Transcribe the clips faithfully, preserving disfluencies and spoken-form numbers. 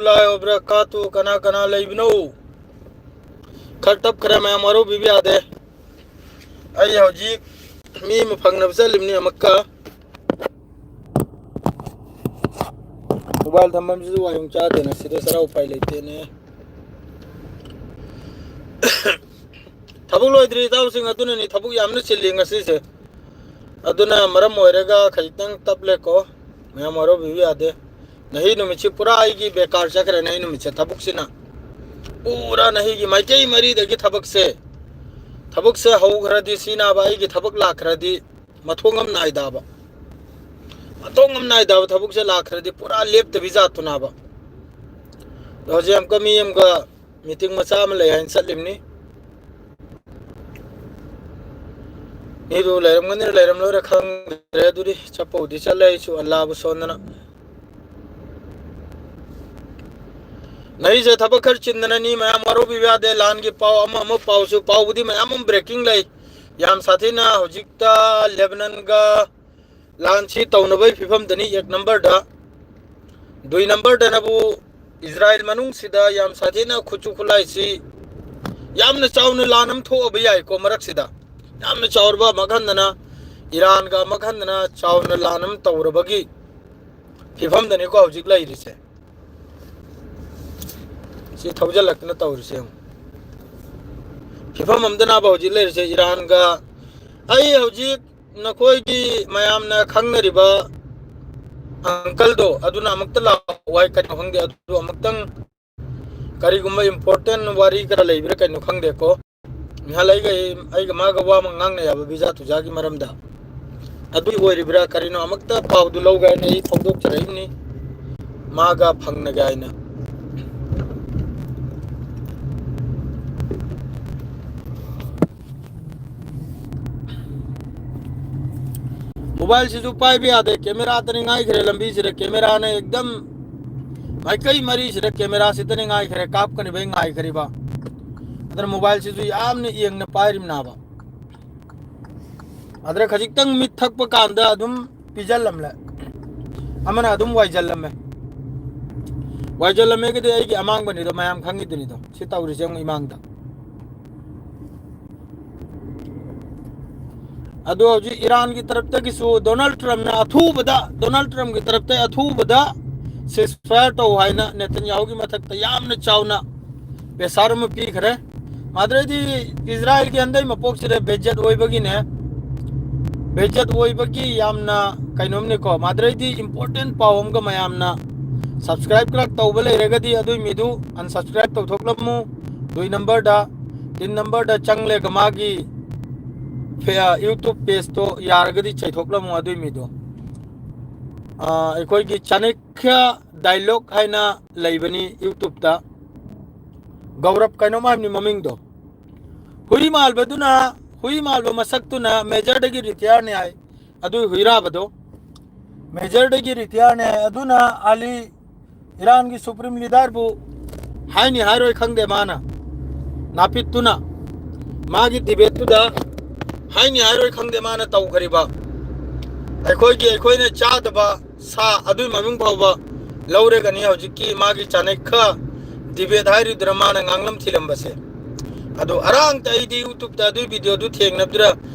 ꯋꯔꯍꯃꯇꯨꯜꯂꯥꯍꯤ ꯋꯕꯔꯀꯥꯇꯨ꯫ ꯀꯅꯥ ꯀꯅꯥ ꯂꯩꯕꯅꯣ? ꯈꯔ ꯇꯞꯈ꯭ꯔꯦ ꯃꯌꯥꯝ, ꯋꯥꯔꯧꯕꯤꯕ ꯌꯥꯗꯦ꯫ ꯑꯩ ꯍꯧꯖꯤꯛ ꯃꯤ ꯑꯃ ꯐꯪꯅꯕ ꯆꯠꯂꯤꯕꯅꯤ ꯑꯃꯨꯛꯀ꯫ ꯃꯣꯕꯥꯏꯜ ꯊꯝꯐꯝꯁꯤꯁꯨ ꯋꯥꯌꯨꯡ ꯆꯥꯗꯦꯅ, ꯁꯤꯗ ꯆꯔꯥ ꯎꯄꯥꯏ ꯂꯩꯇꯦꯅꯦ꯫ ꯊꯕꯛ ꯂꯣꯏꯗ꯭ꯔꯤ ꯏꯇꯥꯎꯁꯤꯡ, ꯑꯗꯨꯅꯅꯤ ꯊꯕꯛ ꯌꯥꯝꯅ ꯆꯤꯜꯂꯤ ꯉꯁꯤꯁꯦ꯫ ꯑꯗꯨꯅ ꯃꯔꯝ ꯑꯣꯏꯔꯒ ꯈꯖꯤꯛꯇꯪ ꯇꯞꯂꯦꯀꯣ, ꯃꯌꯥꯝ ꯋꯥꯔꯧꯕꯤꯕ ꯌꯥꯗꯦ꯫ ꯅꯍꯤ ꯅꯨꯃꯤꯠꯁꯤ ꯄꯨꯔꯥ ꯑꯩꯒꯤ ꯕꯦꯀꯥꯔ ꯆꯠꯈ꯭ꯔꯦ, ꯅꯍꯤ ꯅꯨꯃꯤꯠꯁꯦ꯫ ꯊꯕꯛꯁꯤꯅ ꯄꯨꯔꯥ ꯅꯍꯤꯒꯤ ꯃꯥꯏꯀꯩ ꯃꯔꯤꯗꯒꯤ ꯊꯕꯛꯁꯦ, ꯊꯕꯛꯁꯦ ꯍꯧꯈ꯭ꯔꯗꯤ ꯁꯤ ꯅꯥꯕ, ꯑꯩꯒꯤ ꯊꯕꯛ ꯂꯥꯛꯈ꯭ꯔꯗꯤ ꯃꯊꯣꯡ ꯑꯃ ꯅꯥꯏꯗꯕ, ꯃꯊꯣꯡ ꯑꯃ ꯅꯥꯏꯗꯕ ꯊꯕꯛꯁꯦ ꯂꯥꯛꯈ꯭ꯔꯗꯤ ꯄꯨꯔꯥ ꯂꯦꯞꯇꯕꯤ ꯖꯥꯠꯇꯨꯅꯥꯕ꯫ ꯑꯗꯣ ꯍꯧꯖꯤꯛ ꯑꯃꯨꯛꯀ ꯃꯤ ꯑꯃꯒ ꯃꯤꯇꯤꯡ ꯃꯆꯥ ꯑꯃ ꯂꯩ ꯍꯥꯏꯅ ꯆꯠꯂꯤꯕꯅꯤ꯫ ꯃꯤꯗꯨ ꯂꯩꯔꯝꯒꯅꯤꯔ ꯂꯩꯔꯝꯂꯣꯏꯔ ꯈꯪꯗ꯭ꯔꯦ꯫ ꯑꯗꯨꯗꯤ ꯆꯠꯄꯕꯨꯗꯤ ꯆꯠꯂꯦ ꯑꯩꯁꯨ, ꯑꯜꯂꯥꯕꯨ ꯁꯣꯟꯗꯅ꯫ ꯅꯍꯤꯁꯦ ꯊꯕꯛ ꯈꯔ ꯆꯤꯟꯗꯅꯅꯤ, ꯃꯌꯥꯝ ꯋꯥꯔꯧꯕꯤꯕ ꯌꯥꯗꯦ꯫ ꯂꯥꯟꯒꯤ ꯄꯥꯎ ꯑꯃ ꯑꯃ ꯄꯥꯎꯁꯨ, ꯄꯥꯎꯕꯨꯗꯤ ꯃꯌꯥꯝ ꯑꯃ ꯕ꯭ꯔꯦꯀꯤꯡ ꯂꯩ꯫ ꯌꯥꯝ ꯁꯥꯊꯤꯅ ꯍꯧꯖꯤꯛꯇ ꯂꯦꯕꯅꯟꯒ ꯂꯥꯟꯁꯤ ꯇꯧꯅꯕꯒꯤ ꯐꯤꯕꯝꯗꯅꯤ ꯑꯦꯛ ꯅꯝꯕꯔꯗ꯫ ꯗꯨꯏ ꯅꯝꯕꯔꯗꯅꯕꯨ ꯏꯖꯔꯥꯏꯜ ꯃꯅꯨꯡꯁꯤꯗ ꯌꯥꯝ ꯁꯥꯊꯤꯅ ꯈꯨꯠꯁꯨ ꯈꯨꯠꯂꯥꯏꯁꯤ ꯌꯥꯝꯅ ꯆꯥꯎꯅ ꯂꯥꯟ ꯑꯃ ꯊꯣꯛꯑꯕ ꯌꯥꯏꯀꯣ ꯃꯔꯛꯁꯤꯗ꯫ ꯌꯥꯝꯅ ꯆꯥꯎꯔꯕ ꯑꯃꯨꯛ ꯍꯟꯗꯅ ꯏꯔꯥꯟꯒ ꯑꯃꯨꯛ ꯍꯟꯗꯅ ꯆꯥꯎꯅ ꯂꯥꯟ ꯑꯃ ꯇꯧꯔꯕꯒꯤ ꯐꯤꯕꯝꯗꯅꯤꯀꯣ ꯍꯧꯖꯤꯛ ꯂꯩꯔꯤꯁꯦ꯫ ꯁꯤ ꯊꯧꯖꯤꯜꯂꯛꯇꯅ ꯇꯧꯔꯤꯁꯦ ꯌꯦꯡꯉꯨ꯫ ꯐꯤꯕꯝ ꯑꯝꯗꯅꯕ ꯍꯧꯖꯤꯛ ꯂꯩꯔꯤꯁꯦ ꯏꯔꯥꯟꯒ꯫ ꯑꯩ ꯍꯧꯖꯤꯛ ꯅꯈꯣꯏꯒꯤ ꯃꯌꯥꯝꯅ ꯈꯪꯅꯔꯤꯕ ꯑꯪꯀꯜꯗꯣ ꯑꯗꯨꯅ ꯑꯃꯨꯛꯇ ꯂꯥꯛꯑꯣ ꯍꯥꯏ, ꯀꯩꯅꯣ ꯈꯪꯗꯦ꯫ ꯑꯗꯨ ꯑꯃꯨꯛꯇꯪ ꯀꯔꯤꯒꯨꯝꯕ ꯏꯝꯄꯣꯔꯇꯦꯟ ꯋꯥꯔꯤ ꯈꯔ ꯂꯩꯕ꯭ꯔꯥ ꯀꯩꯅꯣ ꯈꯪꯗꯦꯀꯣ꯫ ꯉꯍꯥꯟ ꯑꯩꯒ, ꯑꯩꯒ ꯃꯥꯒ ꯋꯥ ꯑꯃ ꯉꯥꯡꯅꯩ ꯍꯥꯏꯕ ꯚꯤꯖꯥ ꯊꯨꯖꯥꯒꯤ ꯃꯔꯝꯗ꯫ ꯑꯗꯨꯒꯤ ꯑꯣꯏꯔꯤꯕ꯭ꯔꯥ ꯀꯔꯤꯅꯣ ꯑꯃꯨꯛꯇ ꯄꯥꯎꯗꯨ ꯂꯧꯒꯦ ꯍꯥꯏꯅ ꯑꯩ ꯐꯣꯡꯗꯣꯛꯆꯔꯛꯏꯕꯅꯤ꯫ ꯃꯥꯒ ꯐꯪꯅꯒꯦ ꯍꯥꯏꯅ꯫ ꯃꯣꯕꯥꯏꯜꯁꯤꯁꯨ ꯄꯥꯏꯕ ꯌꯥꯗꯦ, ꯀꯦꯃꯦꯔꯥꯗꯅꯤ ꯉꯥꯏꯈ꯭ꯔꯦ ꯂꯝꯕꯤꯁꯤꯗ, ꯀꯦꯃꯦꯔꯥꯅ ꯑꯦꯛꯗꯝ ꯃꯥꯏꯀꯩ ꯃꯔꯤꯁꯤꯗ ꯀꯦꯃꯦꯔꯥꯁꯤꯗꯅꯤ ꯉꯥꯏꯈ꯭ꯔꯦ, ꯀꯥꯞꯀꯅꯤꯕꯩ ꯉꯥꯏꯈ꯭ꯔꯤꯕ꯫ ꯑꯗꯨꯅ ꯃꯣꯕꯥꯏꯜꯁꯤꯁꯨ ꯌꯥꯝꯅ ꯌꯦꯡꯅ ꯄꯥꯏꯔꯤꯕꯅꯥꯕ꯫ ꯑꯗꯨꯗ ꯈꯖꯤꯛꯇꯪ ꯃꯤꯠ ꯊꯛꯄ ꯀꯥꯟꯗ ꯑꯗꯨꯝ ꯄꯤꯖꯜꯂꯝꯂꯦ, ꯑꯃꯅ ꯑꯗꯨꯝ ꯋꯥꯏꯖꯜꯂꯝꯃꯦ꯫ ꯋꯥꯏꯖꯜꯂꯝꯃꯦꯒꯗꯤ ꯑꯩꯒꯤ ꯑꯃꯥꯡꯕꯅꯤꯗꯣ, ꯃꯌꯥꯝ ꯈꯪꯉꯤꯗꯨꯅꯤꯗꯣ, ꯁꯤ ꯇꯧꯔꯤꯁꯦ ꯑꯃꯨꯛ ꯏꯃꯥꯡꯗ꯫ ꯑꯗꯣ ꯍꯧꯖꯤꯛ ꯏꯔꯥꯟꯒꯤ ꯇꯔꯞꯇꯒꯤꯁꯨ ꯗꯣꯅꯥꯜꯗ ꯇ꯭ꯔꯝꯞꯅ ꯑꯊꯨꯕꯗ, ꯗꯣꯅꯥꯜꯗ ꯇ꯭ꯔꯝꯞꯀꯤ ꯇꯔꯞꯇ ꯑꯊꯨꯕꯗ ceasefire ꯇꯧ ꯍꯥꯏꯅ ꯅꯦꯇꯟꯌꯥꯍꯨꯒꯤ ꯃꯊꯛꯇ ꯌꯥꯝꯅ ꯆꯥꯎꯅ pressure ꯑꯃ ꯄꯤꯈ꯭ꯔꯦ꯫ ꯃꯥꯗ꯭ꯔꯩꯗꯤ ꯏꯖꯔꯥꯏꯜꯒꯤ ꯍꯟꯗꯩ ꯃꯄꯣꯛꯁꯤꯗ ꯕꯦꯖꯦꯠ ꯑꯣꯏꯕꯒꯤꯅꯦ, ꯕꯦꯖꯦꯠ ꯑꯣꯏꯕꯒꯤ ꯌꯥꯝꯅ ꯀꯩꯅꯣꯝꯅꯤꯀꯣ꯫ ꯃꯥꯗ꯭ꯔꯩꯗꯤ important ꯄꯥꯎ ꯑꯃꯒ ꯃꯌꯥꯝꯅ subscribe ꯈꯔ ꯇꯧꯕ ꯂꯩꯔꯒꯗꯤ ꯑꯗꯨꯏ ꯃꯤꯗꯨ unsubscribe ꯇꯧꯊꯣꯛꯂꯝꯃꯨ꯫ ꯑꯗꯨꯏ number ꯗ, ꯇꯤꯟ number ꯗ ꯆꯪꯂꯒ ꯃꯥꯒꯤ ꯐꯦ-, YouTube page ꯇꯣ ꯌꯥꯔꯒꯗꯤ ꯆꯩꯊꯣꯛꯂꯝꯃꯨ ꯑꯗꯨꯏ ꯃꯤꯗꯣ꯫ ꯑꯥ, ꯑꯩꯈꯣꯏꯒꯤ ꯆꯥꯅꯛꯌ dialogue ꯍꯥꯏꯅ ꯂꯩꯕꯅꯤ YouTube ꯇ꯫ ꯒꯧꯔꯕ ꯀꯩꯅꯣꯝ ꯍꯥꯏꯕꯅꯤ ꯃꯃꯤꯡꯗꯣ꯫ ꯍꯨꯏ ꯃꯥꯜꯕꯗꯨꯅ, ꯍꯨꯏ ꯃꯥꯜꯕ ꯃꯁꯛꯇꯨꯅ major ꯗꯒꯤ retire ꯅꯤ ꯍꯥꯏ꯫ ꯑꯗꯨ ꯍꯨꯏꯔꯥꯕꯗꯣ major ꯗꯒꯤ retire ꯅꯤ ꯍꯥꯏ꯫ ꯑꯗꯨꯅ ꯑꯂꯤ, ꯏꯔꯥꯟꯒꯤ supreme leader ꯕꯨ ꯍꯥꯏꯅꯤ ꯍꯥꯏꯔꯣꯏ ꯈꯪꯗꯦ ꯃꯥꯅ꯫ ꯅꯥꯄꯤꯠꯇꯨꯅ ꯃꯥꯒꯤ debate ꯇꯨꯗ ꯍꯥꯏꯅꯤ ꯍꯥꯏꯔꯣꯏ ꯈꯪꯗꯦ ꯃꯥꯅ ꯇꯧꯈ꯭ꯔꯤꯕ꯫ ꯑꯩꯈꯣꯏꯒꯤ, ꯑꯩꯈꯣꯏꯅ ꯆꯥꯗꯕ ꯁꯥ ꯑꯗꯨꯏ ꯃꯃꯤꯡ ꯐꯥꯎꯕ ꯂꯧꯔꯒꯅꯤ ꯍꯧꯖꯤꯛꯀꯤ ꯃꯥꯒꯤ ꯆꯥꯅꯛꯌ debate ꯍꯥꯏꯔꯤꯗꯨꯅ ꯃꯥꯅ ꯉꯥꯡꯂꯝ ꯊꯤꯂꯝꯕꯁꯦ꯫ ꯑꯗꯣ ꯑꯔꯥꯡꯇ ꯑꯩꯗꯤ YouTube ꯇ ꯑꯗꯨꯏ video ꯗꯨ ꯊꯦꯡꯅꯕꯗꯨꯗ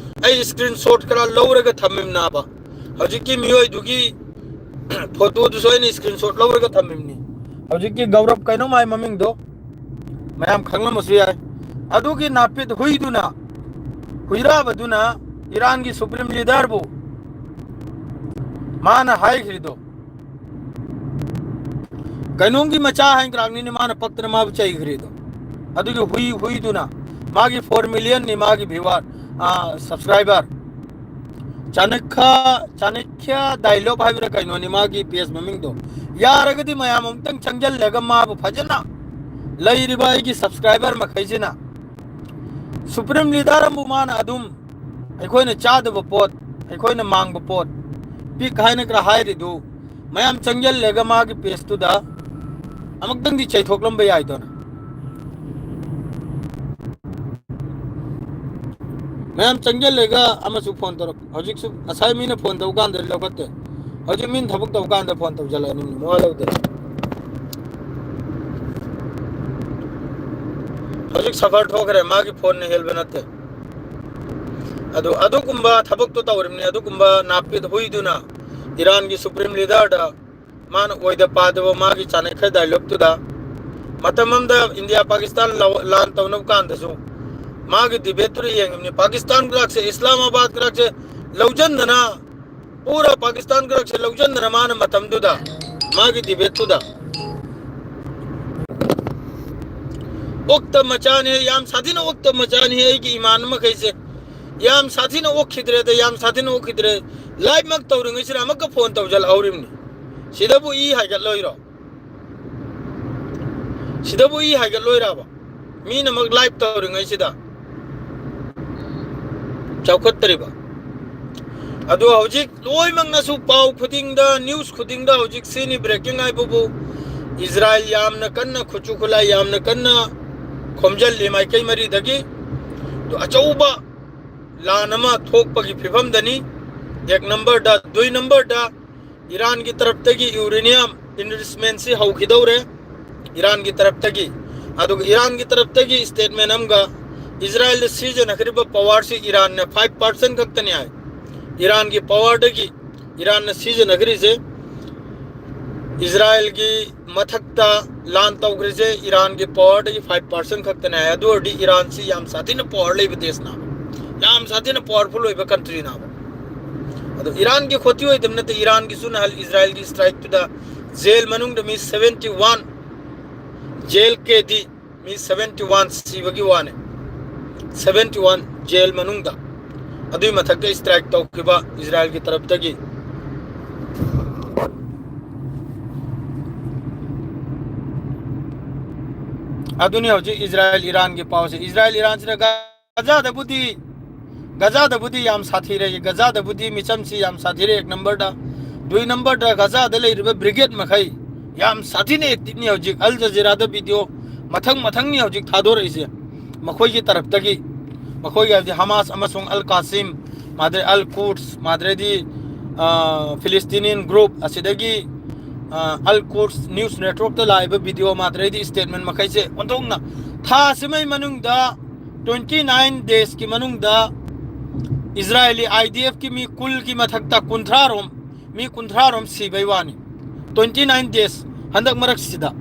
ꯑꯩ screenshot ꯈꯔ ꯂꯧꯔꯒ ꯊꯝꯃꯤꯕꯅꯦꯕ꯫ ꯍꯧꯖꯤꯛꯀꯤ ꯃꯤꯑꯣꯏꯗꯨꯒꯤ photo ꯗꯨꯁꯨ ꯑꯩꯅ screenshot ꯂꯧꯔꯒ ꯊꯝꯃꯤꯕꯅꯤ꯫ ꯍꯧꯖꯤꯛꯀꯤ ꯒꯧꯔꯕ ꯀꯩꯅꯣꯝ ꯍꯥꯏ ꯃꯃꯤꯡꯗꯣ, ꯃꯌꯥꯝ ꯈꯪꯂꯝꯕꯁꯨ ꯌꯥꯏ꯫ ꯑꯗꯨꯒꯤ ꯅꯥꯄꯤꯠ ꯍꯨꯏꯗꯨꯅ, ꯍꯨꯏꯔꯥꯕꯗꯨꯅ ꯏꯔꯥꯟꯒꯤ supreme leader ꯕꯨ ꯃꯥꯅ ꯍꯥꯏꯈ꯭ꯔꯤꯗꯣ, ꯀꯩꯅꯣꯝꯒꯤ ꯃꯆꯥ ꯍꯥꯏ ꯀ꯭ꯔꯥꯛꯅꯤꯅꯦ ꯃꯥꯅ ꯄꯛꯇꯅ ꯃꯥꯕꯨ ꯆꯩꯈ꯭ꯔꯤꯗꯣ꯫ ꯑꯗꯨꯒꯤ ꯍꯨꯏ, ꯍꯨꯏꯗꯨꯅ ꯃꯥꯒꯤ four million ꯅꯤ ꯃꯥꯒꯤ viewer, ꯑꯥ, subscriber꯫ ꯆꯥꯅꯛꯌ, ꯆꯥꯅꯛꯌ dialogue ꯍꯥꯏꯕ꯭ꯔꯥ ꯀꯩꯅꯣꯅꯤ ꯃꯥꯒꯤ page ꯃꯃꯤꯡꯗꯣ꯫ ꯌꯥꯔꯒꯗꯤ ꯃꯌꯥꯝ ꯑꯃꯨꯛꯇꯪ ꯆꯪꯁꯤꯜꯂꯒ ꯃꯥꯕꯨ ꯐꯖꯅ, ꯂꯩꯔꯤꯕ ꯑꯩꯒꯤ subscriber ꯃꯈꯩꯁꯤꯅ, supreme leader ꯑꯃꯕꯨ ꯃꯥꯅ ꯑꯗꯨꯝ ꯑꯩꯈꯣꯏꯅ ꯆꯥꯗꯕ ꯄꯣꯠ, ꯑꯩꯈꯣꯏꯅ ꯃꯥꯡꯕ ꯄꯣꯠ, pig ꯍꯥꯏꯅ ꯈꯔ ꯍꯥꯏꯔꯤꯗꯨ, ꯃꯌꯥꯝ ꯆꯪꯁꯤꯜꯂꯒ ꯃꯥꯒꯤ page ꯇꯨꯗ ꯑꯃꯨꯛꯇꯪꯗꯤ ꯆꯩꯊꯣꯛꯂꯝꯕ ꯌꯥꯏꯗꯅ꯫ ꯃꯌꯥꯝ ꯆꯪꯁꯤꯜꯂꯒ ꯑꯃꯁꯨ phone ꯇꯧꯔꯛ-, ꯍꯧꯖꯤꯛꯁꯨ ꯉꯁꯥꯏ ꯃꯤꯅ phone ꯇꯧꯕ ꯀꯥꯟꯗ ꯂꯧꯈꯠꯇꯦ꯫ ꯍꯧꯖꯤꯛ ꯃꯤꯅ ꯊꯕꯛ ꯇꯧꯕ ꯀꯥꯟꯗ phone ꯇꯧꯁꯤꯜꯂꯛꯑꯅꯤ, ꯃꯋꯥ ꯂꯧꯗꯦ꯫ ꯍꯧꯖꯤꯛ ꯁꯐꯔ ꯊꯣꯛꯈ꯭ꯔꯦ, ꯃꯥꯒꯤ ꯐꯣꯟꯅ ꯍꯦꯜꯕ ꯅꯠꯇꯦ꯫ ꯑꯗꯨ, ꯑꯗꯨꯒꯨꯝꯕ ꯊꯕꯛꯇꯣ ꯇꯧꯔꯤꯕꯅꯤ꯫ ꯑꯗꯨꯒꯨꯝꯕ ꯅꯥꯄꯤꯗ ꯍꯨꯏꯗꯨꯅ ꯏꯔꯥꯟꯒꯤ ꯁꯨꯄ꯭ꯔꯤꯝ ꯂꯤꯗꯔꯗ ꯃꯥꯅ ꯑꯣꯏꯗ ꯄꯥꯗꯕ ꯃꯥꯒꯤ ꯆꯥꯅꯈ꯭ꯔ ꯗꯥꯏꯂꯣꯛꯇꯨꯗ, ꯃꯇꯝ ꯑꯃꯗ ꯏꯟꯗꯤꯌꯥ ꯄꯥꯀꯤꯁꯇꯥꯟ ꯂꯧ-, ꯂꯥꯟ ꯇꯧꯅꯕ ꯀꯥꯟꯗꯁꯨ ꯃꯥꯒꯤ ꯗꯤꯕꯦꯠꯇꯨꯗ ꯌꯦꯡꯉꯤꯕꯅꯤ꯫ ꯄꯥꯀꯤꯁꯇꯥꯟ ꯈꯔꯁꯦ, ꯏꯁꯂꯥꯃꯥꯕꯥꯗ ꯈꯔꯁꯦ ꯂꯧꯁꯤꯟꯗꯅ, ꯄꯨꯔꯥ ꯄꯥꯀꯤꯁꯇꯥꯟ ꯈꯔꯁꯦ ꯂꯧꯁꯤꯟꯗꯅ ꯃꯥꯅ ꯃꯇꯝꯗꯨꯗ ꯃꯥꯒꯤ ꯗꯤꯕꯦꯠꯇꯨꯗ ꯑꯣꯛꯇ ꯃꯆꯥꯅꯤ, ꯌꯥꯝ ꯁꯥꯊꯤꯅ ꯑꯣꯛꯇ ꯃꯆꯥꯅꯤ ꯑꯩꯒꯤ ꯏꯃꯥꯟꯅꯕ ꯃꯈꯩꯁꯦ꯫ ꯌꯥꯝ ꯁꯥꯊꯤꯅ ꯑꯣꯛꯈꯤꯗ꯭ꯔꯦꯗ, ꯌꯥꯝ ꯁꯥꯊꯤꯅ ꯑꯣꯛꯈꯤꯗ꯭ꯔꯦ꯫ ꯂꯥꯏꯚꯃꯛ ꯇꯧꯔꯤꯉꯩꯁꯤꯗ ꯑꯃꯨꯛꯀ ꯐꯣꯟ ꯇꯧꯁꯤꯜꯂꯛꯍꯧꯔꯤꯕꯅꯤ꯫ ꯁꯤꯗꯕꯨ ꯏ ꯍꯥꯏꯒꯠꯂꯣꯏꯔꯣ? ꯁꯤꯗꯕꯨ ꯏ ꯍꯥꯏꯒꯠꯂꯣꯏꯔꯕ? ꯃꯤꯅꯃꯛ ꯂꯥꯏꯚ ꯇꯧꯔꯤꯉꯩꯁꯤꯗ ꯆꯥꯎꯈꯠꯇ꯭ꯔꯤꯕ꯫ ꯑꯗꯨ ꯍꯧꯖꯤꯛ ꯂꯣꯏꯅꯃꯛꯅꯁꯨ ꯄꯥꯎ ꯈꯨꯗꯤꯡꯗ, ꯅ꯭ꯌꯨꯁ ꯈꯨꯗꯤꯡꯗ ꯍꯧꯖꯤꯛ ꯁꯤꯅꯤ ꯕ꯭ꯔꯦꯀꯤꯡ ꯍꯥꯏꯕꯕꯨ, ꯏꯖꯔꯥꯏꯜ ꯌꯥꯝꯅ ꯀꯟꯅ ꯈꯨꯠꯁꯨ ꯈꯨꯠꯂꯥꯏ ꯌꯥꯝꯅ ꯀꯟꯅ ꯈꯣꯝꯖꯤꯜꯂꯤ ꯃꯥꯏꯀꯩ ꯃꯔꯤꯗꯒꯤ꯫ ꯑꯗꯨ ꯑꯆꯧꯕ ꯂꯥꯟ ꯑꯃ ꯊꯣꯛꯄꯒꯤ ꯐꯤꯕꯝꯗꯅꯤ꯫ ꯑꯦꯛ ꯅꯝꯕꯔꯗ, ꯗꯨꯏ ꯅꯝꯕꯔꯗ ꯏꯔꯥꯟꯒꯤ ꯇꯔꯞꯇꯒꯤ ꯌꯨꯔꯦꯅꯤꯌꯝ ꯏꯟꯔꯤꯆꯃꯦꯟꯁꯤ ꯍꯧꯈꯤꯗꯧꯔꯦ꯫ ꯏꯔꯥꯟꯒꯤ ꯇꯔꯞꯇꯒꯤ꯫ ꯑꯗꯨꯒ ꯏꯔꯥꯟꯒꯤ ꯇꯔꯞꯇꯒꯤ ꯁ꯭ꯇꯦꯠꯃꯦꯟ ꯑꯃꯒ, ꯏꯖꯔꯥꯏꯜꯗ ꯁꯤꯖꯤꯟꯅꯈ꯭ꯔꯤꯕ ꯄꯋꯥꯔꯁꯤ ꯏꯔꯥꯟꯅ ꯐꯥꯏꯚ ꯄꯥꯔꯁꯦꯟ ꯈꯛꯇꯅꯤ ꯍꯥꯏ꯫ ꯏꯔꯥꯟꯒꯤ ꯄꯋꯥꯔꯗꯒꯤ ꯏꯔꯥꯟꯅ ꯁꯤꯖꯤꯟꯅꯈ꯭ꯔꯤꯁꯦ, ꯏꯖꯔꯥꯏꯜꯒꯤ ꯃꯊꯛꯇ ꯂꯥꯟ ꯇꯧꯈ꯭ꯔꯤꯁꯦ ꯏꯔꯥꯟꯒꯤ ꯄꯋꯥꯔꯗꯒꯤ ꯐꯥꯏꯚ ꯄꯥꯔꯁꯦꯟ ꯈꯛꯇꯅꯦ ꯍꯥꯏ꯫ ꯑꯗꯨ ꯑꯣꯏꯔꯗꯤ ꯏꯔꯥꯟꯁꯤ ꯌꯥꯝ ꯁꯥꯊꯤꯅ ꯄꯋꯥꯔ ꯂꯩꯕ ꯗꯦꯁꯅꯦꯕ, ꯌꯥꯝ ꯁꯥꯊꯤꯅ ꯄꯋꯥꯔꯐꯨꯜ ꯑꯣꯏꯕ ꯀꯟꯇ꯭ꯔꯤꯅꯦꯕ꯫ ꯑꯗꯣ ꯏꯔꯥꯟꯒꯤ ꯈꯣꯠꯇꯤ ꯑꯣꯏꯗꯕ ꯅꯠꯇꯦ, ꯏꯔꯥꯟꯒꯤꯁꯨ ꯅꯍꯥꯟ ꯏꯖꯔꯥꯏꯜꯒꯤ ꯁ꯭ꯇ꯭ꯔꯥꯏꯛꯇꯨꯗ ꯖꯦꯜ ꯃꯅꯨꯡꯗ ꯃꯤ ꯁꯚꯦꯟꯇꯤ ꯋꯥꯟ, ꯖꯦꯜ ꯀꯦꯗꯤ ꯃꯤ ꯁꯚꯦꯟꯇꯤ ꯋꯥꯟ ꯁꯤꯕꯒꯤ ꯋꯥꯅꯦ꯫ ꯁꯚꯦꯟꯇꯤ ꯋꯥꯟ ꯖꯦꯜ ꯃꯅꯨꯡꯗ꯫ ꯑꯗꯨꯏ ꯃꯊꯛꯇ ꯁ꯭ꯇ꯭ꯔꯥꯏꯛ ꯇꯧꯈꯤꯕ ꯏꯖꯔꯥꯏꯜꯒꯤ ꯇꯔꯞꯇꯒꯤ꯫ ꯑꯗꯨꯅꯤ ꯍꯧꯖꯤꯛ ꯏꯖꯔꯥꯏꯜ ꯏꯔꯥꯟꯒꯤ ꯄꯥꯎꯁꯦ꯫ ꯏꯖꯔꯥꯏꯜ ꯏꯔꯥꯟꯁꯤꯗ ꯒꯖꯥꯗꯕꯨꯗꯤ, ꯒꯖꯥꯗꯕꯨꯗꯤ ꯌꯥꯝ ꯁꯥꯊꯤꯔꯦ, ꯒꯖꯥꯗꯕꯨꯗꯤ ꯃꯤꯆꯝꯁꯤ ꯌꯥꯝ ꯁꯥꯊꯤꯔꯦ, ꯑꯦꯛ ꯅꯝꯕꯔꯗ꯫ ꯗꯨꯏ ꯅꯝꯕꯔꯗ ꯒꯖꯥꯗ ꯂꯩꯔꯤꯕ ꯕ꯭ꯔꯤꯒꯦꯗ ꯃꯈꯩ ꯌꯥꯝ ꯁꯥꯊꯤꯅ ꯑꯦꯛꯇꯤꯚꯅꯤ ꯍꯧꯖꯤꯛ꯫ ꯑꯜ ꯖꯖꯤꯔꯥꯗ ꯚꯤꯗꯤꯑꯣ ꯃꯊꯪ ꯃꯊꯪꯅꯤ ꯍꯧꯖꯤꯛ ꯊꯥꯗꯣꯔꯛꯏꯁꯦ꯫ ꯃꯈꯣꯏꯒꯤ ꯇꯔꯞꯇꯒꯤ, ꯃꯈꯣꯏꯒꯤ ꯍꯥꯏꯕꯗꯤ ꯍꯃꯥꯁ ꯑꯃꯁꯨꯡ ꯑꯜ ꯀꯥꯁꯤꯝ, ꯃꯥꯗ꯭ꯔꯦ ꯑꯜ ꯀꯨꯗꯁ, ꯃꯥꯗ꯭ꯔꯦꯗꯤ, ꯑ, ꯐꯤꯂꯤꯁꯇꯤꯅꯤꯌꯟ ꯒ꯭ꯔꯨꯞ, ꯑꯁꯤꯗꯒꯤ, ꯑ, ꯑꯜ ꯀꯨꯗꯁ ꯅ꯭ꯌꯨꯁ ꯅꯦꯠꯋꯔꯛꯇ ꯂꯥꯛꯏꯕ ꯚꯤꯗꯤꯑꯣ, ꯃꯥꯗ꯭ꯔꯦꯗꯤ ꯁ꯭ꯇꯦꯠꯃꯦꯟ ꯃꯈꯩꯁꯦ ꯑꯣꯟꯊꯣꯛꯅ ꯊꯥꯁꯤꯃꯩ ꯃꯅꯨꯡꯗ, twenty nine days ꯀꯤ ꯃꯅꯨꯡꯗ ꯏꯖꯔꯥꯌꯦꯂꯤ IDF ꯀꯤ ꯃꯤ ꯀꯨꯜꯒꯤ ꯃꯊꯛꯇ ꯀꯨꯟꯊ꯭ꯔꯥ ꯔꯣꯝ, ꯃꯤ ꯀꯨꯟꯊ꯭ꯔꯥ ꯔꯣꯝ ꯁꯤꯕꯩ ꯋꯥꯅꯤ꯫ Twenty nine days, ꯍꯟꯗꯛ ꯃꯔꯛꯁꯤꯗ,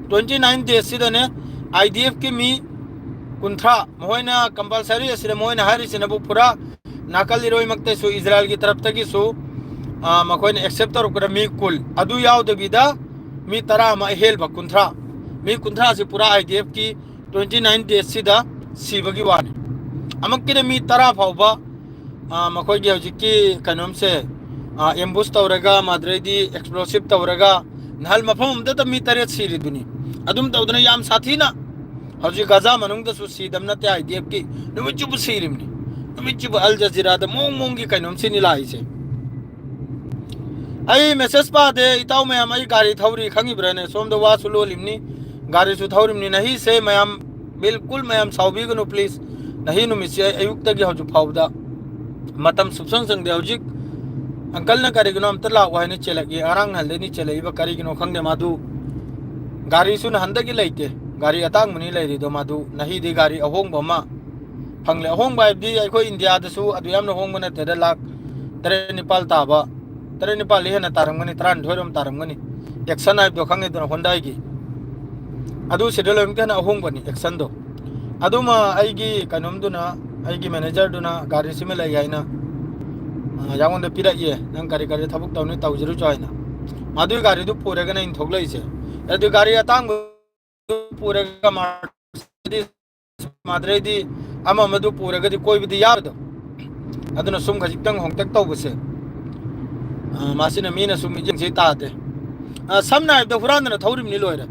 twenty nine days ꯁꯤꯗꯅꯦ, IDF ꯀꯤ ꯃꯤ ꯀꯨꯟꯊ꯭ꯔꯥ, ꯃꯈꯣꯏꯅ compulsory ꯑꯁꯤꯗ ꯃꯈꯣꯏꯅ ꯍꯥꯏꯔꯤꯁꯤꯅꯕꯨ ꯄꯨꯔꯥ ꯅꯥꯀꯜ ꯏꯔꯣꯏꯃꯛꯇꯁꯨ, ꯏꯖꯔꯥꯌꯦꯜꯒꯤ ꯇꯔꯞꯇꯒꯤꯁꯨ, ꯑ, ꯃꯈꯣꯏꯅ accept ꯇꯧꯔꯛꯄꯗ ꯃꯤ ꯀꯨꯜ, ꯑꯗꯨ ꯌꯥꯎꯗꯕꯤꯗ ꯃꯤ ꯇꯔꯥ ꯑꯃ ꯑꯍꯦꯜꯕ, ꯀꯨꯟꯊ꯭ꯔꯥ, ꯃꯤ ꯀꯨꯟꯊ꯭ꯔꯥꯁꯤ ꯄꯨꯔꯥ IDF ꯀꯤ twenty nine days ꯁꯤꯗ ꯁꯤꯕꯒꯤ ꯋꯥꯅꯤ꯫ ꯑꯃꯛꯀꯤꯗ ꯃꯤ ꯇꯔꯥ ꯐꯥꯎꯕ, ꯑ, ꯃꯈꯣꯏꯒꯤ ꯍꯧꯖꯤꯛꯀꯤ ꯀꯩꯅꯣꯝꯁꯦ, ꯑ, ambush ꯇꯧꯔꯒ, ꯃꯗꯨꯗꯩꯗꯤ explosive ꯇꯧꯔꯒ, ꯅꯍꯥꯟ ꯃꯐꯝ ꯑꯃꯗꯇ ꯃꯤ ꯇꯔꯦꯠ ꯁꯤꯔꯤꯗꯨꯅꯤ꯫ ꯑꯗꯨꯝ ꯇꯧꯗꯅ ꯌꯥꯝ ꯁꯥꯊꯤꯅ ꯍꯧꯖꯤꯛ ꯒꯥꯖꯥ ꯃꯅꯨꯡꯗꯁꯨ ꯁꯤꯗꯕ ꯅꯠꯇꯦ IDF ꯀꯤ, ꯅꯨꯃꯤꯠ ꯆꯨꯞꯄ ꯁꯤꯔꯤꯕꯅꯤ꯫ ꯅꯨꯃꯤꯠ ꯆꯨꯞꯄ ꯑꯜ ꯖꯖꯤꯔꯥꯗ ꯃꯑꯣꯡ ꯃꯑꯣꯡꯒꯤ ꯀꯩꯅꯣꯝ ꯁꯤꯅꯤ ꯂꯥꯛꯏꯁꯦ꯫ ꯑꯩ message ꯄꯥꯗꯦ, ꯏꯇꯥꯎ ꯃꯌꯥꯝ, ꯑꯩ ꯒꯥꯔꯤ ꯊꯧꯔꯤ ꯈꯪꯉꯤꯕ꯭ꯔꯥꯅꯦ? ꯁꯣꯝꯗ ꯋꯥꯁꯨ ꯂꯣꯜꯂꯤꯕꯅꯤ, ꯒꯥꯔꯤꯁꯨ ꯊꯧꯔꯤꯕꯅꯤ꯫ ꯅꯍꯤꯁꯦ ꯃꯌꯥꯝ, ꯕꯤꯜꯀꯨꯜ ꯃꯌꯥꯝ ꯁꯥꯎꯕꯤꯒꯅꯨ please꯫ ꯅꯍꯤ ꯅꯨꯃꯤꯠꯁꯦ ꯑꯩ ꯑꯌꯨꯛꯇꯒꯤ ꯍꯧꯖꯤꯛ ꯐꯥꯎꯕꯗ ꯃꯇꯝ ꯁꯨꯞꯁꯪ ꯁꯪꯗꯦ꯫ ꯍꯧꯖꯤꯛ uncle ꯅ ꯀꯔꯤꯒꯤꯅꯣ ꯑꯝꯇ ꯂꯥꯛꯑꯣ ꯍꯥꯏꯅ ꯆꯦꯜꯂꯛꯏ, ꯉꯔꯥꯡ ꯅꯍꯥꯟꯗꯩꯅꯤ ꯆꯦꯜꯂꯛꯏꯕ, ꯀꯔꯤꯒꯤꯅꯣ ꯈꯪꯗꯦ꯫ ꯃꯥꯗꯨ ꯒꯥꯔꯤꯁꯨ ꯅꯍꯥꯟꯗꯒꯤ ꯂꯩꯇꯦ, ꯒꯥꯔꯤ ꯑꯇꯥꯡꯕꯅꯤ ꯂꯩꯔꯤꯗꯣ꯫ ꯃꯥꯗꯨ ꯅꯍꯤꯗꯤ ꯒꯥꯔꯤ ꯑꯍꯣꯡꯕ ꯑꯃ ꯐꯪꯂꯦ꯫ ꯑꯍꯣꯡꯕ ꯍꯥꯏꯕꯗꯤ ꯑꯩꯈꯣꯏ ꯏꯟꯗꯤꯌꯥꯗꯁꯨ ꯑꯗꯨ ꯌꯥꯝꯅ ꯍꯣꯡꯕ ꯅꯠꯇꯦꯗ, ꯂꯥꯛ ꯇꯔꯦꯠ ꯅꯤꯄꯥꯜ ꯇꯥꯕ, ꯇꯔꯦꯠ ꯅꯤꯄꯥꯜꯗꯤ ꯍꯦꯟꯅ ꯇꯥꯔꯝꯒꯅꯤ, ꯇꯔꯥꯅꯤꯊꯣꯏꯔꯣꯝ ꯇꯥꯔꯝꯒꯅꯤ꯫ Action ꯍꯥꯏꯕꯗꯣ ꯈꯪꯉꯤꯗꯅ, Hyundai ꯒꯤ, ꯑꯗꯨ ꯁꯤꯗ ꯂꯣꯏꯅꯃꯛꯇ ꯍꯦꯟꯅ ꯑꯍꯣꯡꯕꯅꯤ Action ꯗꯣ꯫ ꯑꯗꯨꯃ ꯑꯩꯒꯤ ꯀꯩꯅꯣꯝꯗꯨꯅ, ꯑꯩꯒꯤ manager ꯗꯨꯅ ꯒꯥꯔꯤꯁꯤꯃ ꯂꯩ ꯍꯥꯏꯅ, ꯑ, ꯑꯩꯉꯣꯟꯗ ꯄꯤꯔꯛꯏ, "ꯅꯪ ꯀꯔꯤ ꯀꯔꯤ ꯊꯕꯛ ꯇꯧꯅꯤ ꯇꯧꯖꯔꯨꯆꯣ" ꯍꯥꯏꯅ꯫ ꯃꯗꯨꯒꯤ ꯒꯥꯔꯤꯗꯨ ꯄꯨꯔꯒꯅ ꯑꯩꯅ ꯊꯣꯛꯂꯛꯏꯁꯦ꯫ ꯑꯗꯨ ꯒꯥꯔꯤ ꯑꯇꯥꯡꯕ ꯄꯨꯔꯒ Mercedes ꯃꯗꯨꯗꯩꯗꯤ ꯑꯃ ꯑꯃꯗꯨ ꯄꯨꯔꯒꯗꯤ ꯀꯣꯏꯕꯗꯤ ꯌꯥꯔꯣꯏꯗꯣ꯫ ꯑꯗꯨꯅ ꯁꯨꯝ ꯈꯖꯤꯛꯇꯪ ꯍꯣꯡꯇꯛ ꯇꯧꯕꯁꯦ, ꯑ, ꯃꯁꯤꯅ ꯃꯤꯅ ꯁꯨꯝ ꯃꯤꯠꯌꯦꯡꯁꯤ ꯇꯥꯗꯦ꯫ ꯑ, ꯁꯝꯅ ꯍꯥꯏꯔꯕꯗ ꯍꯨꯔꯥꯟꯗꯅ ꯊꯧꯔꯤꯕꯅꯤ ꯂꯣꯏꯔꯦ꯫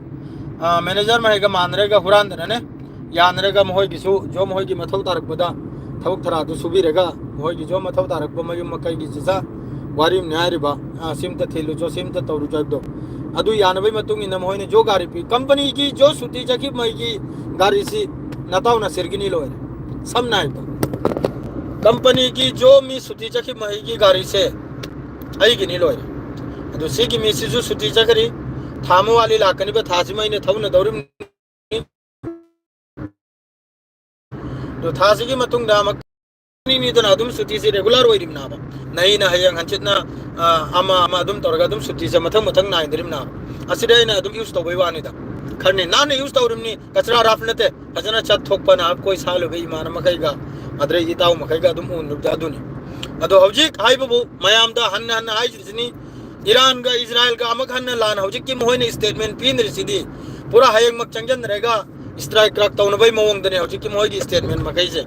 ꯑ, manager ꯃꯍꯩꯒ ꯃꯥꯟꯅꯔꯒ ꯍꯨꯔꯥꯟꯗꯅꯅꯦ, ꯌꯥꯅꯔꯒ ꯃꯈꯣꯏꯒꯤꯁꯨ ꯖꯣ ꯃꯈꯣꯏꯒꯤ ꯃꯊꯧ ꯇꯥꯔꯛꯄꯗ ꯊꯕꯛ ꯊꯔꯥꯗꯨ ꯁꯨꯕꯤꯔꯒ ꯃꯈꯣꯏꯒꯤ ꯖꯣ ꯃꯊꯧ ꯇꯥꯔꯛꯄ ꯃꯌꯨꯝ ꯃꯀꯩꯒꯤ ꯆꯤꯆꯥ ꯋꯥꯔꯤꯝꯅꯤ ꯍꯥꯏꯔꯤꯕ, ꯑ, ꯁꯤꯝꯇ ꯊꯤꯜꯂꯨꯆꯣ, ꯁꯤꯝꯇ ꯇꯧꯔꯨꯆꯣ ꯍꯥꯏꯕꯗꯣ꯫ ꯑꯗꯨ ꯌꯥꯅꯕꯒꯤ ꯃꯇꯨꯡ ꯏꯟꯅ ꯃꯈꯣꯏꯅ ꯖꯣ ꯒꯥꯔꯤ ꯄꯤ꯫ ꯀꯝꯄꯅꯤꯒꯤ ꯖꯣ ꯁꯨꯇꯤ ꯆꯠꯈꯤꯕ ꯃꯩꯒꯤ ꯒꯥꯔꯤꯁꯤ ꯅꯇꯥꯎ ꯅꯁꯤꯔꯒꯤꯅꯤ ꯂꯣꯏꯔꯦ꯫ ꯁꯝꯅ ꯍꯥꯏꯔꯕꯗ ꯀꯝꯄꯅꯤꯒꯤ ꯖꯣ ꯃꯤ ꯁꯨꯇꯤ ꯆꯠꯈꯤꯕ ꯃꯩꯒꯤ ꯒꯥꯔꯤꯁꯦ ꯑꯩꯒꯤꯅꯤ ꯂꯣꯏꯔꯦ꯫ ꯑꯗꯨ ꯁꯤꯒꯤ ꯃꯤꯁꯤꯁꯨ ꯁꯨꯇꯤ ꯆꯠꯈ꯭ꯔꯤ꯫ ꯊꯥ ꯑꯃ ꯋꯥꯠꯂꯤ ꯂꯥꯛꯀꯅꯤꯕ, ꯊꯥꯁꯤꯃ ꯑꯩꯅ ꯊꯧꯅꯗꯧꯔꯤꯕꯅꯤ꯫ ꯊꯥꯁꯤꯒꯤ ꯃꯇꯨꯡꯗ ꯑꯃꯨꯛ ꯑꯅꯤꯅꯤꯗꯅ ꯑꯗꯨꯝ ꯁꯨꯇꯤꯁꯦ ꯔꯤꯒꯨꯂꯔ ꯑꯣꯏꯔꯤꯕꯅꯦꯕ꯫ ꯅꯍꯩꯅ ꯍꯌꯦꯡ ꯍꯪꯆꯤꯠꯅ, ꯑ, ꯑꯃ ꯑꯃ ꯑꯗꯨꯝ ꯇꯧꯔꯒ ꯑꯗꯨꯝ ꯁꯨꯇꯤꯁꯦ ꯃꯊꯪ ꯃꯊꯪ ꯅꯥꯏꯗꯣꯔꯤꯕꯅꯦꯕ꯫ ꯑꯁꯤꯗ ꯑꯩꯅ ꯑꯗꯨꯝ ꯌꯨꯁ ꯇꯧꯕꯩ ꯋꯥꯅꯤꯗ꯫ ꯈꯔꯅꯤ ꯅꯥꯟꯅ ꯌꯨꯁ ꯇꯧꯔꯤꯕꯅꯤ, ꯀꯆꯔꯥ ꯔꯥꯐ ꯅꯠꯇꯦ꯫ ꯐꯖꯅ ꯆꯠꯊꯣꯛꯄꯅ ꯑꯩꯈꯣꯏ ꯁꯥꯜꯂꯨꯕ ꯏꯃꯥꯟꯅꯕ ꯃꯈꯩꯒ, ꯑꯗꯩ ꯏꯇꯥꯎ ꯃꯈꯩꯒ ꯑꯗꯨꯝ ꯎꯅꯕꯗ ꯑꯗꯨꯅꯤ꯫ ꯑꯗꯣ ꯍꯧꯖꯤꯛ ꯍꯥꯏꯕꯕꯨ ꯃꯌꯥꯝꯗ ꯍꯟꯅ ꯍꯟꯅ ꯍꯥꯏꯖꯔꯤꯁꯤꯅꯤ, ꯏꯔꯥꯟꯒ ꯏꯖꯔꯥꯏꯜꯒ ꯑꯃꯨꯛ ꯍꯟꯅ ꯂꯥꯟ ꯍꯧꯖꯤꯛꯀꯤ ꯃꯈꯣꯏꯅ ꯁ꯭ꯇꯦꯠꯃꯦꯟ ꯄꯤꯅꯔꯤꯁꯤꯗꯤ ꯄꯨꯔꯥ ꯍꯌꯦꯡꯃꯛ ꯆꯪꯁꯤꯟꯅꯔꯒ ꯁ꯭ꯇ꯭ꯔꯥꯏꯛ ꯀ꯭ꯔꯥꯛ ꯇꯧꯅꯕꯒꯤ ꯃꯑꯣꯡꯗꯅꯦ ꯍꯧꯖꯤꯛꯀꯤ ꯃꯈꯣꯏꯒꯤ ꯁ꯭ꯇꯦꯠꯃꯦꯟ ꯃꯈꯩꯁꯦ꯫